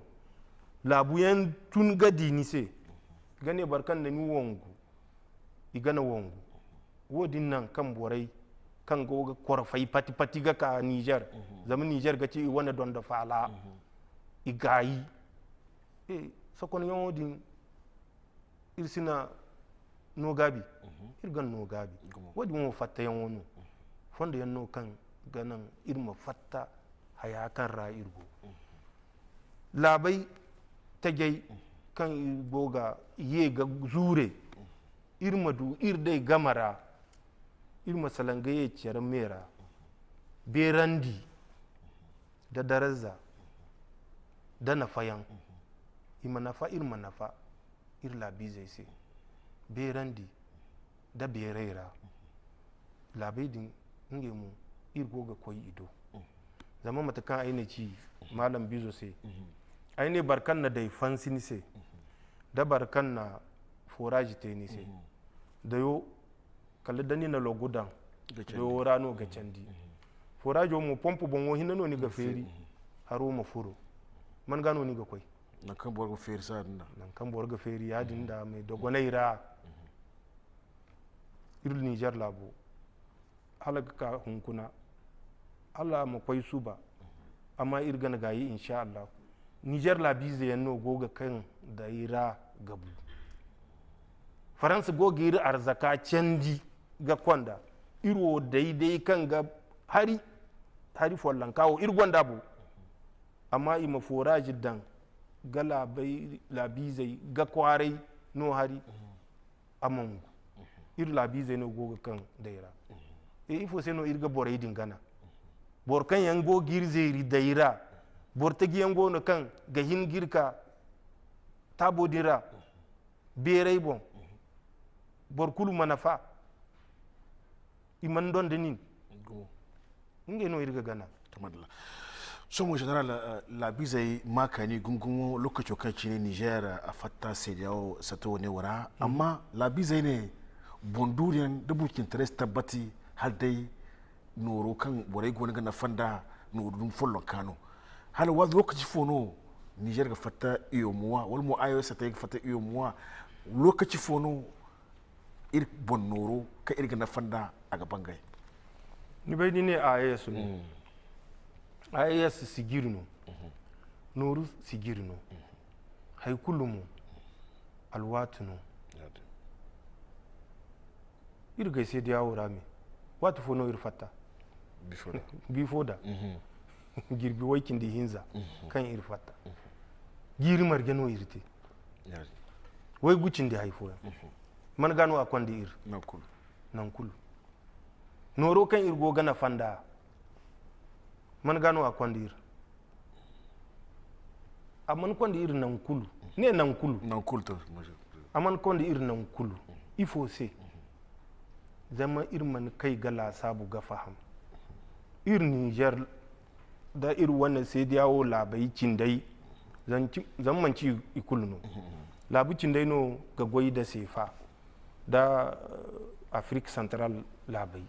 Laabuyaŋ tun ga di ni se. I ga ne boro kaŋ na ni wangu, i ga na wangu. Wo-din naŋ kaŋ borey kaŋ go ga korfay pati-pati ga ka Niger. Zama Niger ga ci i wane dondo faala. I gaayi. Eh, sokonyaŋo din, iri si na no gaabi. Iri ga no gaabi. Wo-din wo fattayaŋo no. Fondo yaŋ no kaŋ ga naŋ iri ma fatta haya kaŋ ra iri go. Laabey tajey kaŋ iri go ga ye ga zuure, iri ma du iri day game ra, iri ma salaŋ ga ye care me ra, beerandi da daraza da nafayaŋ. I ma nafa, iri ma nafa iri laabiizey se, beerandi da beeray ra. Laabey din, ngey mo, iri go ga koy i do. Zama mate kaŋ ay na ci maalam bizo se, ay ne boro kaŋ na day fansi ni se, da boro kaŋ na forage te ni se, dayo, kala da ni na logu daŋ, dayo ra no ga candi. Forage mo, pompe boŋo hinne no ni ga feeri, haro ma furo. Man ga no ni ga koy? Nangu kaŋ boro ga feeri, ya-din da, me dogonay ra. Iri Niger laabo, hala ga ka hunkuna, hala a ma koy suba, amma iri ga na gaayi, insha Allah. Niger laabiize yaŋ no go ga kaŋ day ra ga bu. Faransa go ga iri arzaka candi ga konda. Iri wo day-day kaŋ ga hari, hari follonka wo iri gonda bo. Amma i ma forage daŋ ga laabay, laabiizey ga kwaaray no hari, a mangu. Iri laabiizey no go ga kaŋ day ra. E, ifo se no iri ga borey din gana? Boro kaŋ yaŋ go ga iri zeeri day ra, boro taji yaŋ go no kaŋ ga hin ga iri ka taabo din ra. beeray boŋ, boro kulu ma nafa. I mana donda nin. Ngey no iri ga gana. Somo general, eh, laabizey ma kaani gungumo lokaco kaŋ cine Niger, eh, a fatta C D A O sato wane wara. Amma laabizey ne, bonduuriyaŋ da burcintaray si tabbati, hala day nooro kaŋ borey goono ga nafa nda nooru dumi follonka no. Hala waati lokaci fo no Niger ga fatta U E M O A wala mo I O S te ga fatta U E M O A? Lokaci fo no iri boŋ nooro kaŋ iri ga nafa nda a ga bangay? Ni bay ni ne I O S no. I O S sijiri no. Nooru sijiri no. Hay kulu mo alwaati no. Iri gay se diya wo ra me. Waati fo no iri fatta? Bifo da. Jirbi way cindi hinza kaŋ iri fatta. Jiiri marje no iri te. Way gu cindi hay fooyaŋ. Man ga no a konda iri? Naŋ kulu. Nooro kaŋ iri go ga nafa nda, man ga no a konda iri? A mana konda iri naŋ kulu. Ne naŋ kulu. Naŋ kulu to. A mana konda iri naŋ kulu. Ifo se? Zama iri mana kay ga laasaabu ga faham. Iri Niger da iri wane seediya wo laabay cindey, zam-, zama manci i kulu no. Laabu cindey no ga goy da seefa da, eh, Afrik Santral laabay.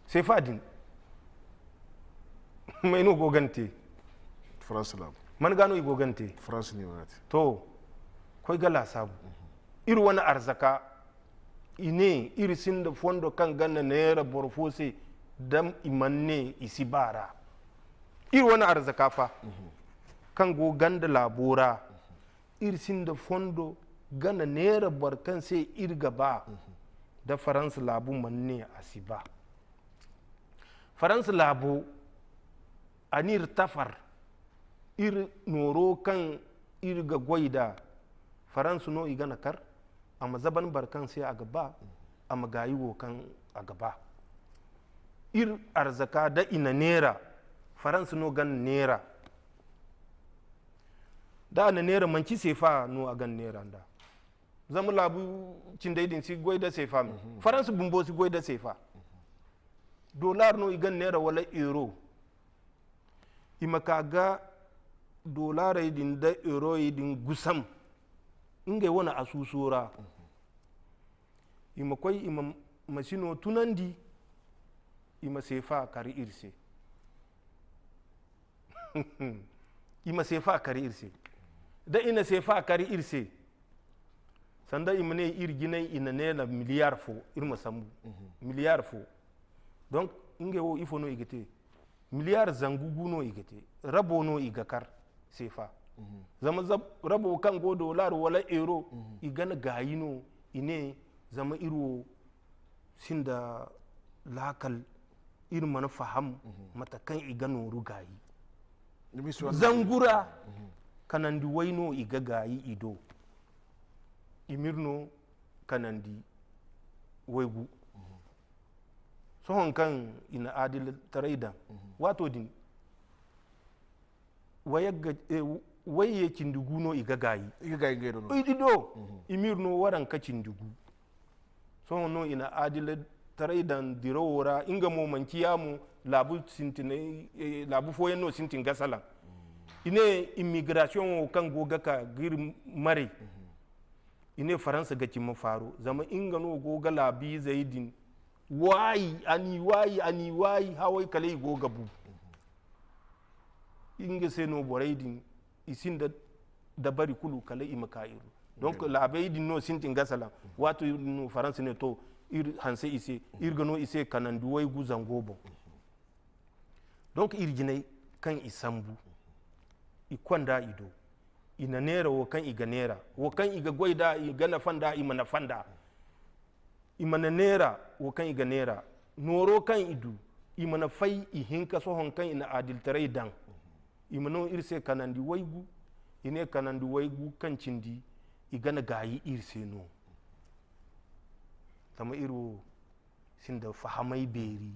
Seefa din, may no go ga ni te? France laabu. Man ga no i go ga ni te? France ne wane te. To, koy ga laasaabu. Iri wane arzaka, i ne iri sinda fondo kaŋ ga na neera boro fo se, da i mana ne i si baar'a. Iri wane arzaka fa, kaŋ go ganda laabo ra, iri sinda fondo ga na neera boro kaŋ se iri ga ba, da Faransa laabu mana ne a si ba. Faransa laabo, a n'iri tafar, iri nooro kaŋ iri ga goy da Faransa no i ga na kar, a ma zaban boro kaŋ se a ga ba, a ma gaayi wo kaŋ a ga ba. Iri arzaka da i na neera, Faransa no ga na neera. Da a na neera, manci seefa no a ga na neera nda. Zama laabu cindey din si goy da seefa me. Faransa bumbo si goy da seefa. Dollar no i ga na neera wala euro. I ma ka ga dollarey din da euroyey din gusam ngey wane asuuso ra. I ma koy, i ma masino tunandi, i ma seefa kar iri se. I ma seefa kar iri se. Da i na seefa kar iri se, sanda i ma ne iri jinay, i na neera miliyar fo, iri ma sambu. Miliyar fo. Donc, ngey wo, ifo no i ga te? Miliyar zangu gu no i ga te. Rabo no i ga kar seefa. Zama zab-, rabo kaŋ go dollar wala euro, i ga na gaayi no, i ne, zama iri wo sinda laakal, iri mana faham mate kaŋ i ga nooru gaayi. Zangu ra, kanandi way no i ga gaayi i do. I m'iri no kanandi waygu. Sohõ kaŋ i na adilitaray daŋ, waato din, wayagga, eh, wayye cindi gu no i ga gaayi. I ga gaayi ngey do no. I do, i m'iri no waranka cindi gu. Sohõ no i na adilitaray daŋ dirawo ra, nga mo manci yaamo, laabu sintinay, eh, laabu fooyaŋ no sintin ga salaŋ. I ne immigration wo kaŋ go ga ka g'iri maray. I ne Faransa ga cimi faaro, zama nga no go ga laabiizey din waayi, a n'i waayi, a n'i waayi, haway kala i go ga bu. Nga se no borey din, i sinda dabari kulu kala i ma ka iri. Donc, laabey din no sintin ga salaŋ. Waato din no Faransa ne, to, iri hanse i se, iri ga no i se kanandi waygu zango boŋ. Donc, iri jinay kaŋ i sambu, i konda i do, i na neera wo kaŋ i ga neera, wo kaŋ i ga goy da, i ga nafa nda, i ma nafa nda. I mana neera wo kaŋ i ga neera, nooro kaŋ i du, i mana fay, i hinka sohõ kaŋ i na adilitaray daŋ. I ma no iri se kanandi waygu, i ne kanandi waygu kaŋ cindi, i ga na gaayi iri se no. Zama iri wo sinda fahamay beeri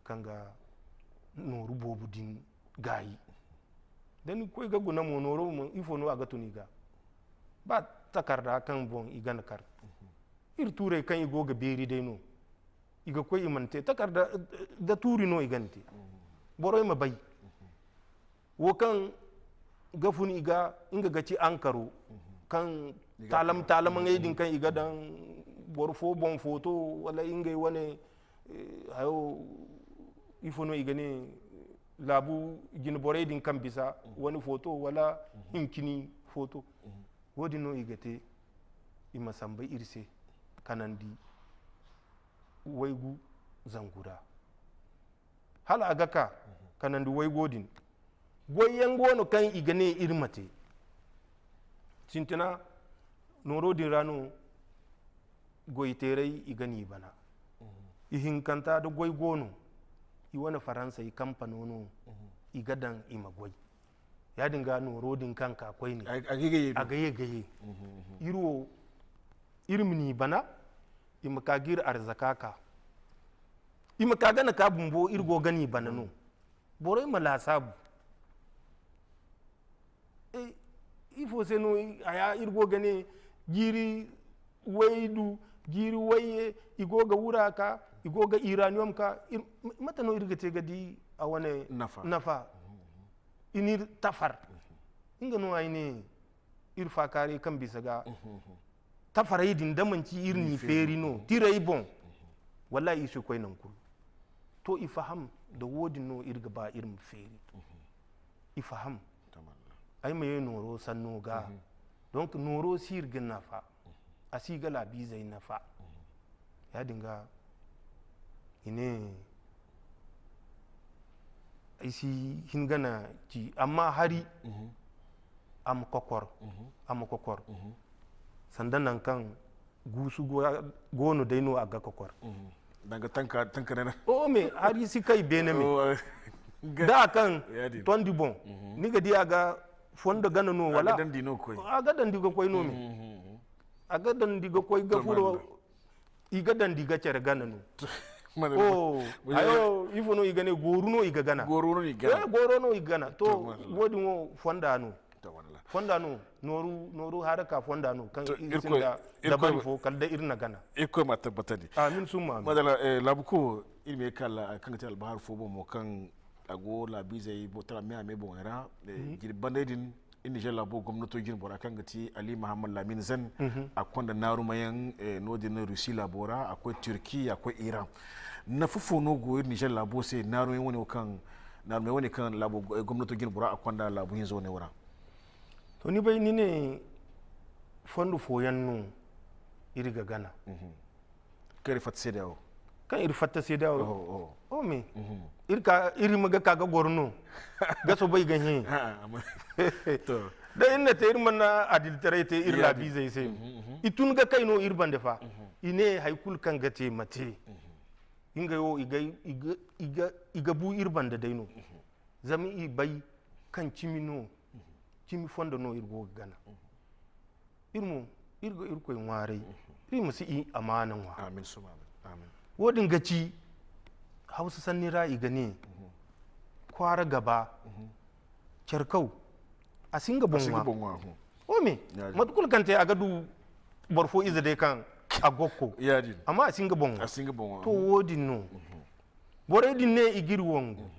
kaŋ ga nooru boobo din gaayi. Da ni koy ga guna mo, nooro mo, ifo no a ga tun i ga? Ba takarda kaŋ boŋ i ga na kar. Iri tuurey kaŋ i go ga beeri day no, i ga koy, i mana te takarda, da tuuri no i ga na te. Borey ma bay. Wo kaŋ ga fun i ga, nga ga ci ankaro, kaŋ taalam-, taalamaŋey din kaŋ i ga daŋ boro fo boŋ foto, wala ngey wane, eh, hayo, ifo no i ga ne, laabu jine borey din kaŋ bisa wane foto, wala hincini foto. Wo-din no i ga te, i ma samba iri se, kanandi waygu zangu ra. Hala a ga ka, kanandi waygo din, goyyaŋ go no kaŋ i ga ne iri ma te. Sintina, nooro din ra no goyteerey i ga n'i bana. Ihinkanta da goy go no, i wane Faransey kampano no i ga daŋ i ma goy. Ya-din ga nooro din kaŋ ka koyne, a ga ye ga ye. Iri wo, iri ma n'i bana, i ma ka ga iri arzaka ka. I ma ka gana ka bumbo, iri go ga n'i bana no. Borey ma laasaabu. Eh, ifo se no i, haya, iri go ga ne, jiiri waydu, jiiri wayye, i go ga wura ka, i go ga uranium ka, ir-, m-, mate no iri ga te ga di a wane nafa? Nafa. I n'iri tafar. Nga no ay ne, iri faakaaray kaŋ bisa ga tafarey din, da manci iri n'i feeri no, tirey boŋ, wallahi, i si koy nangu kulu. To, i faham, da wo-din no iri ga ba iri ma feeri. I faham. Ay ma ye nooro sanno ga. Donc, nooro si iri ga nafa. A si ga laabiizey nafa. Ya-din ga, i ne, ay si hin ga na ci, amma hari, a ma kokor, a ma kokor. Sanda nangu kaŋ guusu go-, go no day no a ga kokor. Danga tanka, tanka nana. O, me, hari si kay beene me. Da a kaŋ tondi boŋ, ni ga di a ga fondo gana no, wala? A ga dandi ga koy no me. A ga dandi ga koy ga furo, i ga dandi ga care gana no. O, hayo, ifo no i ga ne, gooru no i ga gana. Gooru no i ga gana. Eh, gooru no i ga gana. To, wo-din wo fonda no. Fonda no, nooru, nooru haraka fonda no, kaŋ iri sinda dabari fo, kala da iri na gana. Irkoy ma tabbatandi. Amin summa amin. Madalla, eh, laabu ko, iri ma ye ka la, kaŋ ga ti albahar fo boŋ mo, kaŋ a go laabiizey bo tara me a me boŋey ra, eh, jine bandey din, iri Niger laabo gomnato jine bora kaŋ ga ti Ali Mahamad Lamin Zen, a konda naarumayaŋ, eh, no-din Russie laabo ra, a koy Turki, a koy Iran. Nafa fo no go iri Niger laabo se, naarumayaŋ wane wo kaŋ, naarumay wane kaŋ laabo, eh, gomnato jine bora a konda laabu hinza wane wo ra? To, ni bay, ni ne fondo fooyaŋ no iri ga gana. Kaŋ iri fatta C D A O. Kaŋ iri fatta C D A O. Oh, oh. Oh, me. Iri ka, iri ma ga ka ga goro no. Ga soobay ga hẽ. Ah, amma, to. Da iri na te, iri mana adilitaray te iri laabiizey se. I tun ga kay no iri bande fa. I ne hay kulu kaŋ ga te ma te. Ngey wo, i ga, i ga, i ga, i ga bu iri banda day no. Zama i bay kaŋ cimi no, cimi fondo no iri go ga gana. Iri mo, iri ga Irkoy ŋwaaray, iri ma si i amaana ŋwa. Amin, suma amin. Amin. Wo-din ga ci, Hawsa sanni ra i ga ne, kwaara gaba, care kaw, a si nga boŋ ŋwa. A si nga boŋ ŋwa, hmm. Wo me, mate kulu kaŋ te, a ga du boro fo ize day kaŋ a gokko. Amma a si nga boŋ ŋwa. A si nga boŋ ŋwa. To, wo-din no. Borey din ne i g'iri wangu.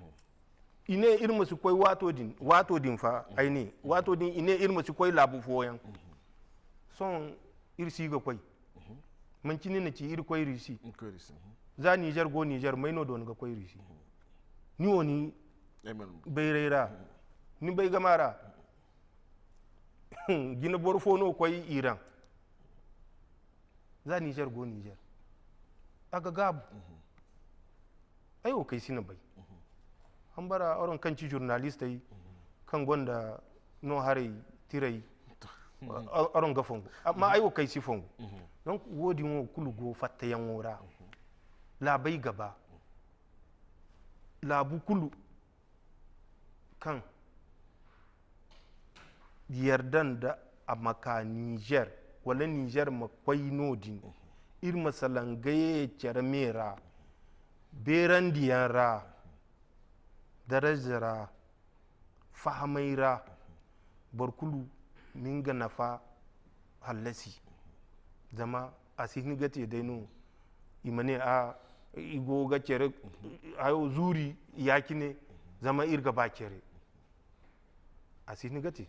I ne iri ma si koy waato din, waato din fa, ay ne, waato din i ne iri ma si koy laabu fooyaŋ. Sohõ iri si ga koy. Manci ni na ci iri koy Russie. Za Niger go Niger, may no doona ga koy Russie? Ni wo ni bayray ra, ni bay gama ra. Jine boro fo no koy Iran. Za Niger go Niger, a ga gaabu. Ay wo kay si na bay. Hambara, araŋ kaŋ ci journalistey, kaŋ gonda no haray tiray, a-, araŋ ga fongu. Amma ay wo kay si fongu. Donc, wo-din wo kulu go fattayaŋo ra. Laabey ga ba. Laabu kulu kaŋ yarda nda a ma ka Niger, wala Niger ma koy no-din, iri ma salaŋ ga ye care me ra, beerandiyaŋ ra, daraja ra, fahamay ra, boro kulu ma nga nafa hallasi. Zama a si hin ga te day no i ma ne a, i go ga care hayo zuuri ya-cine, zama iri ga ba care. A si hin ga te.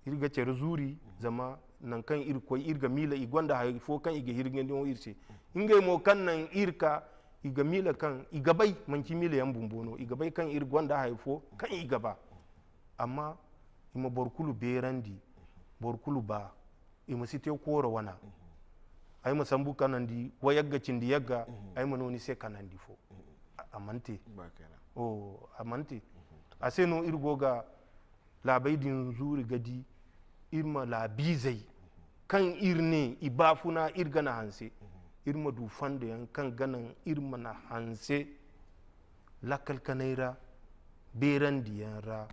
Iri ga care zuuri, zama nangu kaŋ iri koy, iri ga miila i gonda hari fo kaŋ i ga hirgandi iri se. Ngey mo kaŋ naŋ iri ka, i ga miila kaŋ i ga bay, manci miila yaŋ bumbo no, i ga bay kaŋ iri gonda hari fo kaŋ i ga ba. Amma i ma boro kulu beerandi, boro kulu ba, i ma si te kooro wana. Ay ma sambu kanandi wa yagga cindi yagga, ay ma no ni se kanandi fo. A- a man te. O, a man te. A se no iri go ga laabey din zuuri ga di, iri ma laabiizey kaŋ iri ne i baafuna iri gana hanse, iri ma du fondo yaŋ kaŋ ga naŋ iri mana hanse lakkal kanay ra, beerandiyaŋ ra,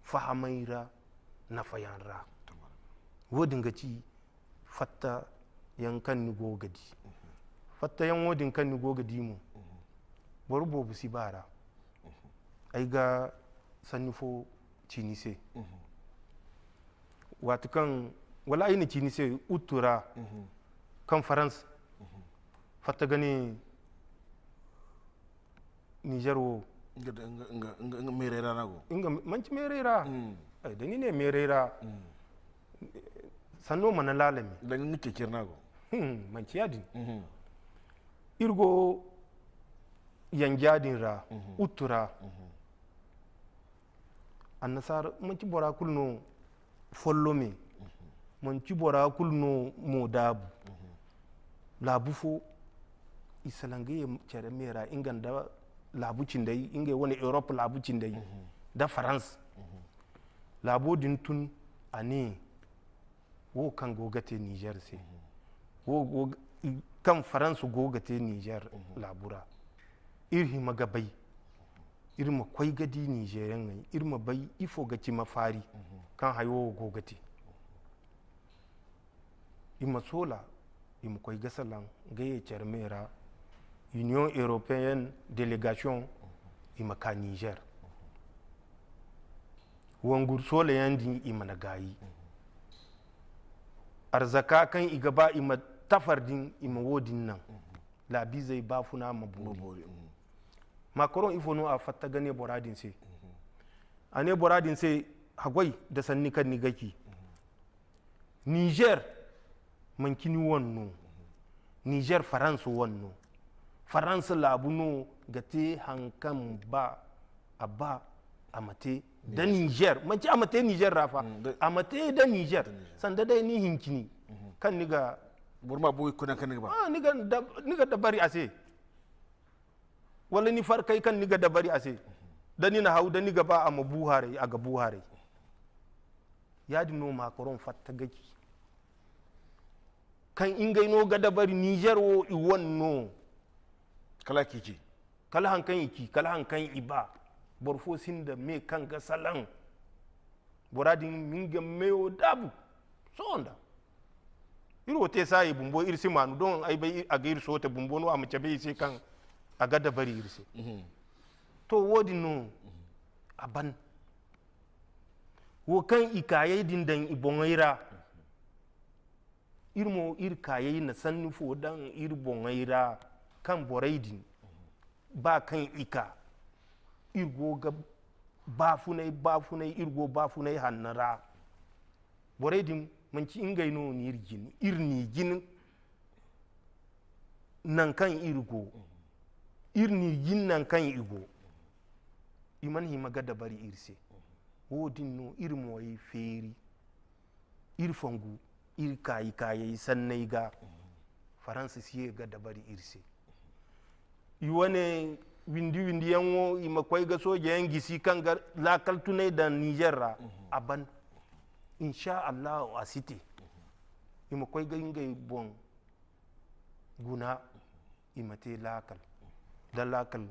fahamay ra, nafayaŋ ra. Wo-din ga ci fatta yaŋ kaŋ ni go ga di. Fatta yaŋ wo-din kaŋ ni go ga di mo, boro boobo si ba a ra. Ay ga sanni fo ci ni se. Waati kaŋ, wala ay na ci ni se, uttu ra, kaŋ Farans fatta ga ne Niger wo. Nga, nga, nga, nga, nga meeray ra no a go. Nga manci meeray ra. Ay, da ni ne meeray ra, sanno mana laalami. Da nga cecir no a go. Hmm, manci ya-din. Iri go yanja din ra, uttu ra. Annasaara, manci bora kulu no follo me, manci bora kulu no mo daabu. Laabu fo, i salaŋ ga ye care me ra, nga nda laabu cindey, ngey wane Europe laabu cindey, da Farans. Laabo din tun, a ne, wo kaŋ go ga te Niger se, wo, wo, kaŋ Farans go ga te Niger laabu ra, iri hima ga bay, iri ma koy ga di Nizeriyaŋey, iri ma bay ifo ga cima faari kaŋ hayo wo go ga te. I ma soola, i ma koy ga salaŋ ga ye care me ra, Union Européenne délégation, i ma ka Niger. Wangu soola yaŋ din, i mana gaayi. Arzaka kaŋ i ga ba i ma tafar din, i ma wo-din naŋ. Laabiizey baafuna ma boori. Macron, ifo no a fatta ga ne bora din se? A ne bora din se, haggoy da sanni kaŋ ni ga ci. Niger, manci ni wane no. Niger, Farans wane no. Farans laabu no ga te haŋ kaŋ ba a ba a ma te da Niger. Manci a ma te Niger ra fa. A ma te da Niger. Sanda day ni hincini kaŋ ni ga, boro ma boy kuna kaŋ ni ga ba. Ah, ni ga dab-, ni ga dabari a se. Wala ni farkay kaŋ ni ga dabari a se. Da ni na haw, da ni ga ba a ma bu haray, a ga bu haray. Ya-din no Macron fatta ga ci. Kaŋ ngey no ga dabari Niger wo, i wane no. Kala a ci ci. Kala haŋ kaŋ i ci, kala haŋ kaŋ i ba. Boro fo sinda me kaŋ ga salaŋ. Bora din, nga meyo daabu. Sohõ nda iri wo te saayi bumbo, iri si maanu. Doŋ ay bay, a ga iri soote bumbo no, a ma cabe i se kaŋ a ga dabari iri se. To, wo-din no a ban. Wo kaŋ i kaayey din daŋ i boŋey ra, iri mo, iri kaayey na sanni fo daŋ iri boŋey ra, kaŋ borey din, ba kaŋ i ka, iri go ga baafunay, baafunay, iri go baafunay hanno ra. Borey din, manci ngey no n'iri jin, iri n'i jin naŋ kaŋ iri go, iri n'i jin naŋ kaŋ i go. I mana hima ga dabari iri se. Wo-din no iri mo ay feeri. Iri fongu, iri kaayi kaayey sanney ga, Faransa si ye ga dabari iri se. I wane windi-windi yaŋ wo, i ma koy ga sooje yaŋ gisi kaŋ ga laakal tunay daŋ Niger ra, a ban. Insha Allahu, a si te. I ma koy ga ngey boŋ guna, i ma te laakal, da laakal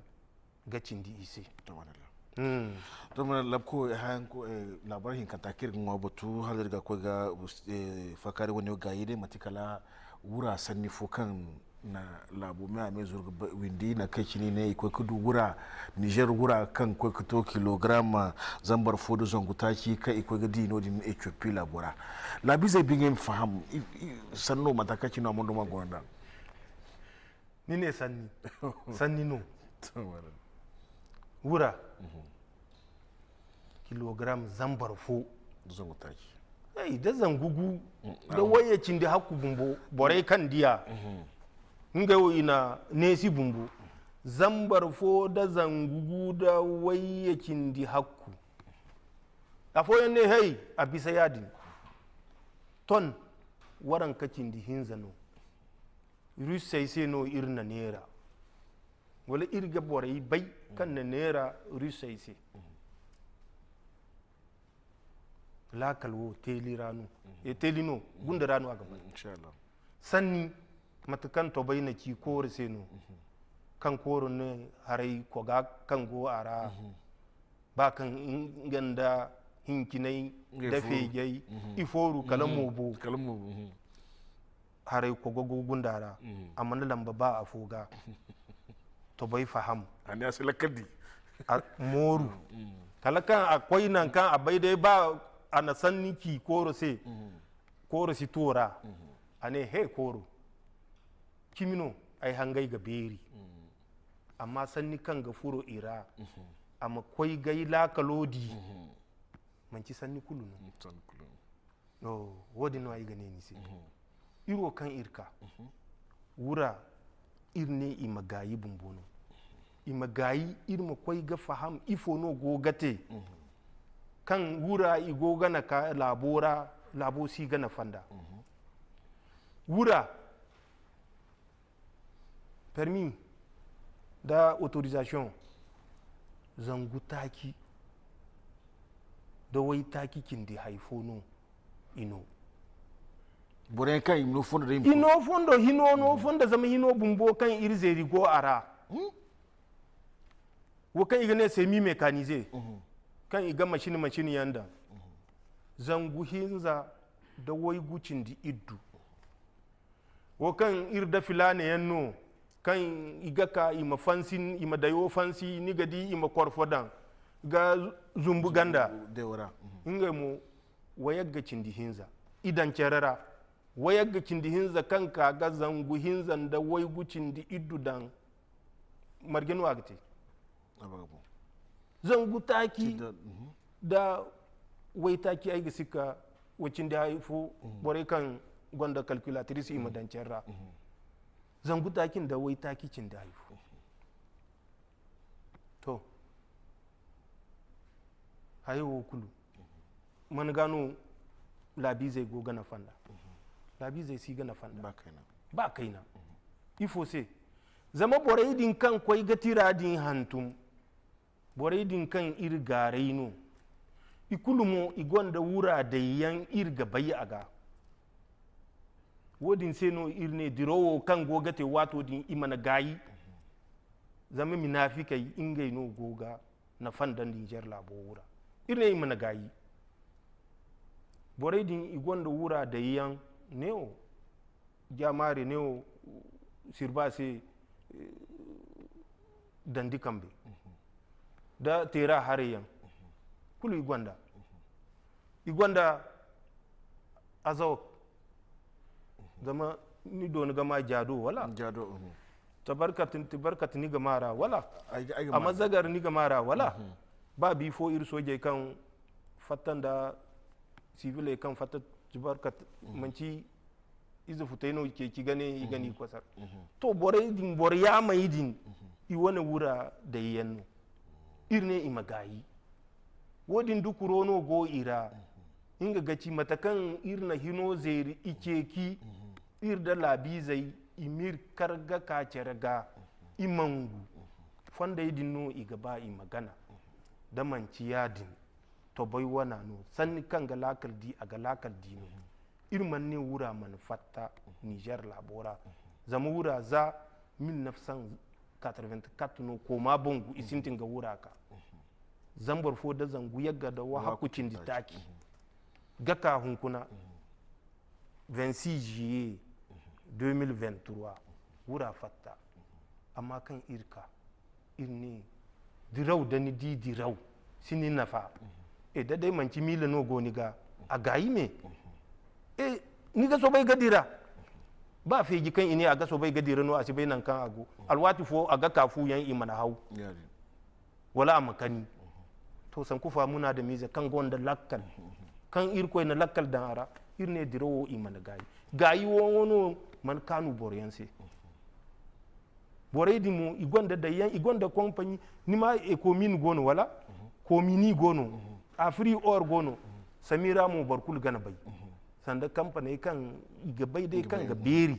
ga cindi i se. To, madalla. Hmm. To, madalla, labko, eh, hayanko, eh, laabari hinkanta kaŋ iri ga ŋwa batu, hala iri ga koy ga, eh, faakaari wane wo gaayi day, manti kala wura sanni fo kaŋ Na laabo me a me zuru ga ba- windi na kai cini ne i koy ga du wura, Niger wura kaŋ koy ga to kilogram zambar fo da zangu taaci kaŋ i koy ga di no din Ethiopie laabo ra. Laabiizey biŋey ma faham i- i- sanno mata kaŋ cini a mondo ma gonda. Ni ne sanni sanni no. Wura kilogram zambar fo zangu taaci. Hey, da zangu gu da wayye cindi hakku bumbo borey kaŋ diya. Ngey wo i na neesi bumbo zambar fo da zangu gu da wayye cindi hakku. Afooyaŋ ne hey, a bisa yaadin ton waranka cindi hinza no. Russey se no iri na neera wala iri ga borey bay kaŋ na neera Russey se. Laakal wo teeli ra no e teeli no gunda ra no a ga bay. Sanni mate kaŋ tobay na ci kooro se no kaŋ kooro ne haray koga kaŋ go a ra ba kaŋ nga nda hinkinay da feejay i fooru kala moobo. Haray kogo go gunda ra a mana lamba ba afo ga tobay faham. A ne a si lakkal di mooru kala kaŋ a koy nankaŋ a bay day ba a na sanni ci kooro se. Kooro si to ra a ne he kooro cimi no ay hangay ga beeri. Amma sanni kaŋ ga furo i ra a ma koy gay laakalo di. Manci sanni kulu no. Wo- din no ay ga ne ni se iri wo kaŋ iri ka wura iri ne i ma gaayi bumbo no. I ma gaayi iri ma koy ga faham ifo no go ga te kaŋ wura i go ga na ka laabo ra laabo si ga na fanda. Wura permis da autorisation zangu taaci da wai taaci cindi hay fo no. I no borey kaŋ i no fondo da i no fondo hino no fondo zama hino bumbo kaŋ iri zeeri go a ra. Wo kaŋ i ga ne semi mécanisé kaŋ i ga machine machine yaŋ daŋ zangu hinza da waygu cindi iddu. Wo kaŋ iri da filaane yaŋ no kaŋ i ga ka i ma fansi i ma dayo fansi ni ga di i ma korfo daŋ ga zumbu ganda. Ngey mo wayagga cindi hinza i daŋ cere ra. Wayagga cindi hinza kaŋ ka ga zangu hinza nda waygu cindi iddu daŋ marje no a ga te. Zangu taaci da wai taaci ay ga sikka wa cindi hay fo borey kaŋ gonda calculatrice i ma daŋ care ra. Zangu taaci nda wai taaci cindi hay fo. To hayo wo kulu man ga no laabiizey go ga nafa nd'a? Laabiizey si ga nafa nd'a ba kayna. Ifo se? Zama borey din kaŋ koy ga tira din hantum borey din kaŋ iri gaaray no. I kulu mo i gonda wura day yaŋ iri ga bay a ga. Wo-din se no iri ne dirawo kaŋ go ga te waato din i mana gaayi. Zama minaafikey ngey no go ga nafa nda ninzeer laabo wura. Iri ne i mana gaayi. Borey din i gonda wura day yaŋ neewo jaamaari neewo sirba se dandi kambe nda teera haray yaŋ kulu i gonda. I gonda azawak. Zama ni dooni ga ma jaado wala tabarkat ni ga ma ra wala a ma zagar ni ga ma ra wala. Ba bi fo iri soojey kaŋ fatta nda sibiley kaŋ fatta tabarkat manci ize futay no ceeci ga ne i ga ni kosar. To borey din boro yaamey din i wane wura day yaŋ no. Iri ne i ma gaayi. Wo-din dukuro no go i ra. Nga ga ci mate kaŋ iri na hino zeeri i ceeci iri da laabiizey i m'iri kar ga ka care ga i mangu. Fondey din no i ga ba i ma gana. Da manci yaadin tobay wana no sanni kaŋ ga laakal di a ga laakal di no. Iri mana ne wura mana fatta nizer laabo ra. Zama wura za mille neuf cent quatre-vingt-quatre no kooma bangu i sintin ga wura ka. Zambar fo da zangu yagga da wahakku cindi taaci ga ka hunkuna. Vingt-six juillet deux mille vingt-trois. wura fatta. Amma kaŋ iri ka, iri ne, diraw, da ni di diraw si ni nafa. E, da day manci miila no go ni ga, a gaayi me. E, ni ga soobay ga dira. Ba feeji kaŋ i ne a ga soobay ga dira no, a si bay nangu kaŋ a go. Alwaati fo a ga ka fu yaŋ i mana haw. Wala a ma kani. To, sanku fa munaadamiize kaŋ gonda lakkal, kaŋ Irkoy na lakkal daŋ a ra, iri ne dirawo i mana gaayi. Gaayi wo no mana kaanu boro yaŋ se. Borey din mo, i gonda dayyaŋ, i gonda kompaɲi. Ni ma, e, komin go no, wala? Komini go no. Afri or go no. Samira mo boro kulu gana bay. Sanda kampaney kaŋ i ga bay day kaŋ ga beeri.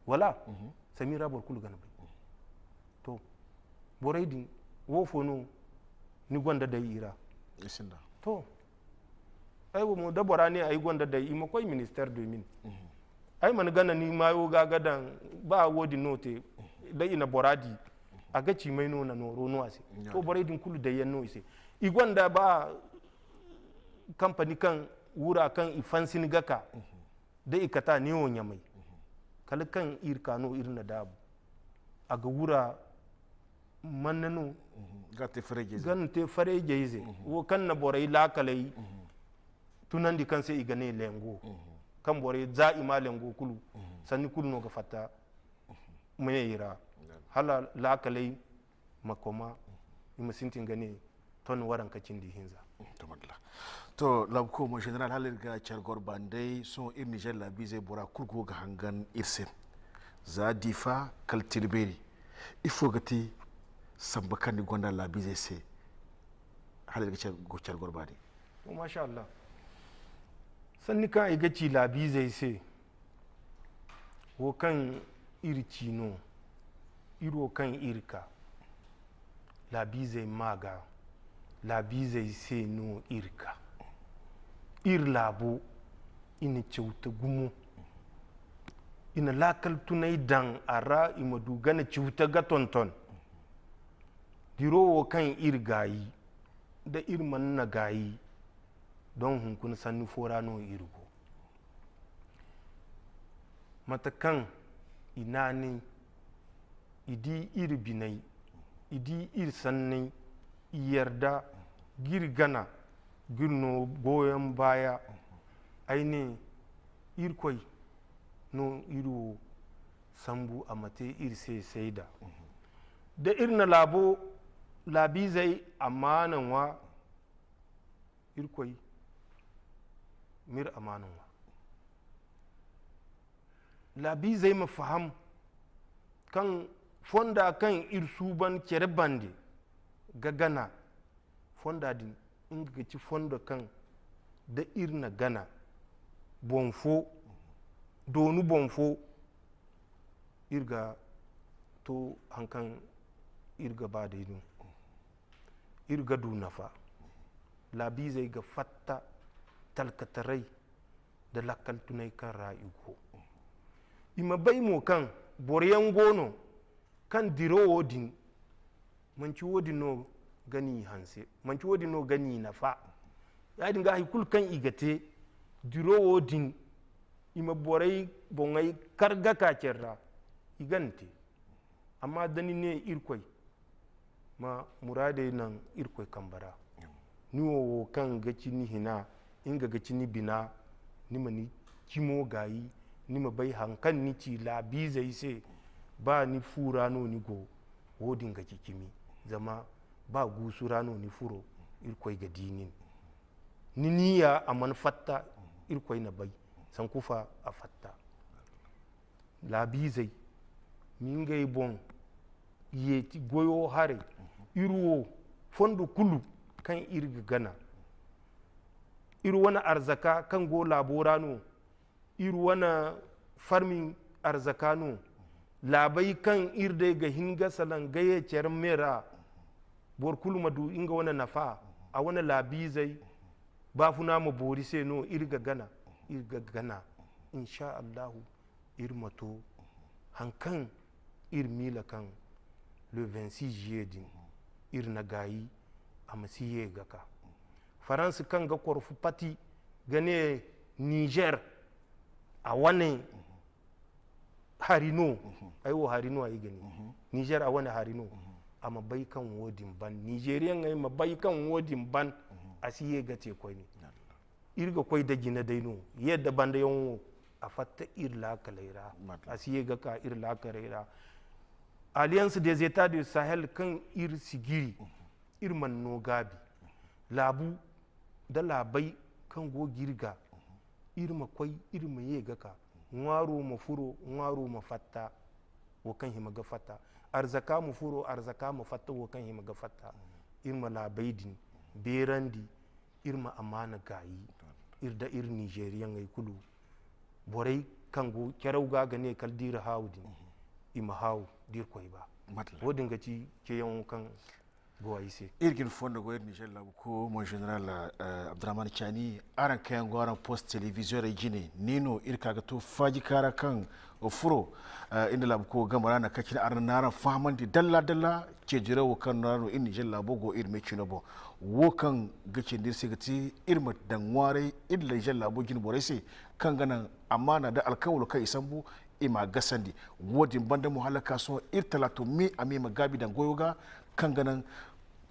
Wala? Samira boro kulu gana bay. To, borey din, wo fo no ni gonda day i ra? To, ay wo mo, da bora ne ay gonda day, i ma koy ministère deux mille. Ay mana gana ni maayo ga ga daŋ, ba wo-din no te, da i na bora di, a ga ci may no na nooro no a se. To, borey din kulu dayyaŋ no i se. I gonda ba kampani kaŋ wura kaŋ i fansi ni ga ka. Da i kata ne wo ɲamay. Kala kaŋ iri ka no iri na daabu. A ga wura manna no. Ga te farejey ze. Wo kaŋ na borey laakaley tunandi kaŋ se i ga ne lengo. Kaŋ borey za i ma lengo kulu, sanni kulu no ga fatta meyey ra. Hala laakaley ma koma, i ma sintin ga ne ton waranka cindi hinza. To, madalla. To, laabuko mo, général, hala iri ga care goro baani day, sohõ iri Niger laabiizey bora kulu go ga hangan iri se. Za Difa kala Tilbeeri. Ifo ga ti samba kaŋ ni gonda laabiizey se? Hala iri ga care, go care goro baani. To, masha Allah. Sanni kaŋ ay ga ci laabiizey se, wo kaŋ iri ci no, iri wo kaŋ iri ka, laabiizey maa ga, laabiizey se no iri ka. Iri laabo, i na cawte gumo. I na laakal tunay daŋ a ra, i ma du gana cawte ga tonton. Diro wo kaŋ iri gaayi, da iri mana na gaayi, doŋ hunkuna sanni fo ra no iri go. Mate kaŋ i naanay, i di iri biney, i di iri sanney, i yarda ga iri gana, ga iri no goyon baaya. Ay ne, Irkoy no iri wo sambu, a ma te iri se sayda. Da iri na laabo, laabiizey amaana ŋwa, Irkoy m'iri amaana ŋwa. Laabiizey ma faham kaŋ fonda kaŋ iri suuban care bande ga gana, fonda din, nga ga ci fondo kaŋ da iri na gana boŋ fo, doonu boŋ fo, iri ga to haŋ kaŋ iri ga ba day no. Iri ga du nafa. Laabiizey ga fatta talkataray da lakkal tunay kaŋ ra i go. I ma bay mo kaŋ boro yaŋ go no kaŋ dirawo din, manci wo-din no ga ni hanse, manci wo-din no ga ni nafa. Ya-din ga, hari kulu kaŋ i ga te, dirawo din, i ma borey boŋey kar ga ka care ra, i ga ni te. Amma da ni ne Irkoy, ma muraadey naŋ Irkoy kambe ra. Ni wo, wo kaŋ ga ci ni hina, nga ga ci ni bina, ni ma ni cimo gaayi, ni ma bay haŋ kaŋ ni ci laabiizey se, ba ni fu ra no ni go, wo-din ga ci cimi. Zama ba guusu ra no ni furo, Irkoy ga di nin. Ni niya a mana fatta, Irkoy na bay, sanku fa a fatta. Laabiizey, ma ngey boŋ yeeti goyo haray. Iri wo, fondo kulu kaŋ iri ga gana, iri wane arzaka kaŋ go laabo ra no, iri wane farmi arzaka no, laabey kaŋ iri day ga hin ga salaŋ ga ye care me ra, boro kulu ma du nga wane nafa, a wane laabiizey, baafuna ma boori se no iri ga gana, iri ga gana, insha Allahu. Iri ma to haŋ kaŋ iri miila kaŋ le vingt-six juillet din, iri na gaayi, a ma si ye ga ka. Faransi kaŋ ga korfu pati ga ne Niger, a wane hari no. Ay wo hari no ay ga ne. Niger a wane hari no. A ma bay kaŋ wo din ban, nizeriyaŋey ma bay kaŋ wo din ban. A si ye ga te koyne. Iri ga koy da jina day no, yadda banda yaŋ wo, a fatta iri laakaley ra. A si ye ga ka iri laakaley ra. Alliance des États du Sahel kaŋ iri si giri, iri mana no gaabi. Laabu da laabey kaŋ go ga iri ga, iri ma koy, iri ma ye ga ka. Ŋwaaro ma furo, ŋwaaro ma fatta, wo kaŋ hima ga fatta. Arzaka ma furo, arzaka ma fatta, wo kaŋ hima ga fatta. Iri ma laabey din beerandi, iri ma amaana gaayi, iri da iri nizeriyaŋey kulu. Borey kaŋ go caraw ga, ga ne kala da iri haawu din, i ma haawu da iri koy ba. Wo din ga ci ceyaŋo kaŋ go ay se. Iri ga ni fondo go iri Niger laabu ko, mon général, eh, Abdurrahman Chani, araŋ kaŋ yaŋ go araŋ post télévision ra jine, ni no iri ka ga to faaji kaara kaŋ furo, eh, iri nda laabu ko game ra, nangu kaŋ cine araŋ na araŋ fahamandi dalla dalla ceejirawo kaŋ ra no iri Niger laabo go iri me cino boŋ. Wo kaŋ ga cindi iri se ga ti iri ma daŋ ŋwaaray iri Niger laabo jine borey se, kaŋ ga naŋ amaana nda alkawalo kaŋ i sambu i m'a gasandi. Wo-din banda mo, hala ka sohõ iri talaato me a me ma gaabi daŋ goyo ga, kaŋ ga naŋ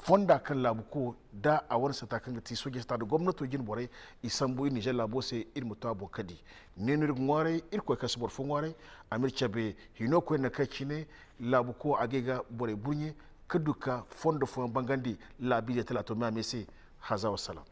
fonda kaŋ laabu ko da a wane sata kaŋ ga ti soojey sata nda gomnato jine borey, i sambu iri Niger laabo se, iri ma to a boŋ ka di. Ne no iri ga ŋwaaray, Irkoy kaŋ si boro fo ŋwaaray, a m'iri cabe hino koyne kaŋ cine laabu ko a ga ay ga borey burɲe ka du ka fondo fooyaŋ bangandi laabiizey talaato me a me se. Haza wa salaam.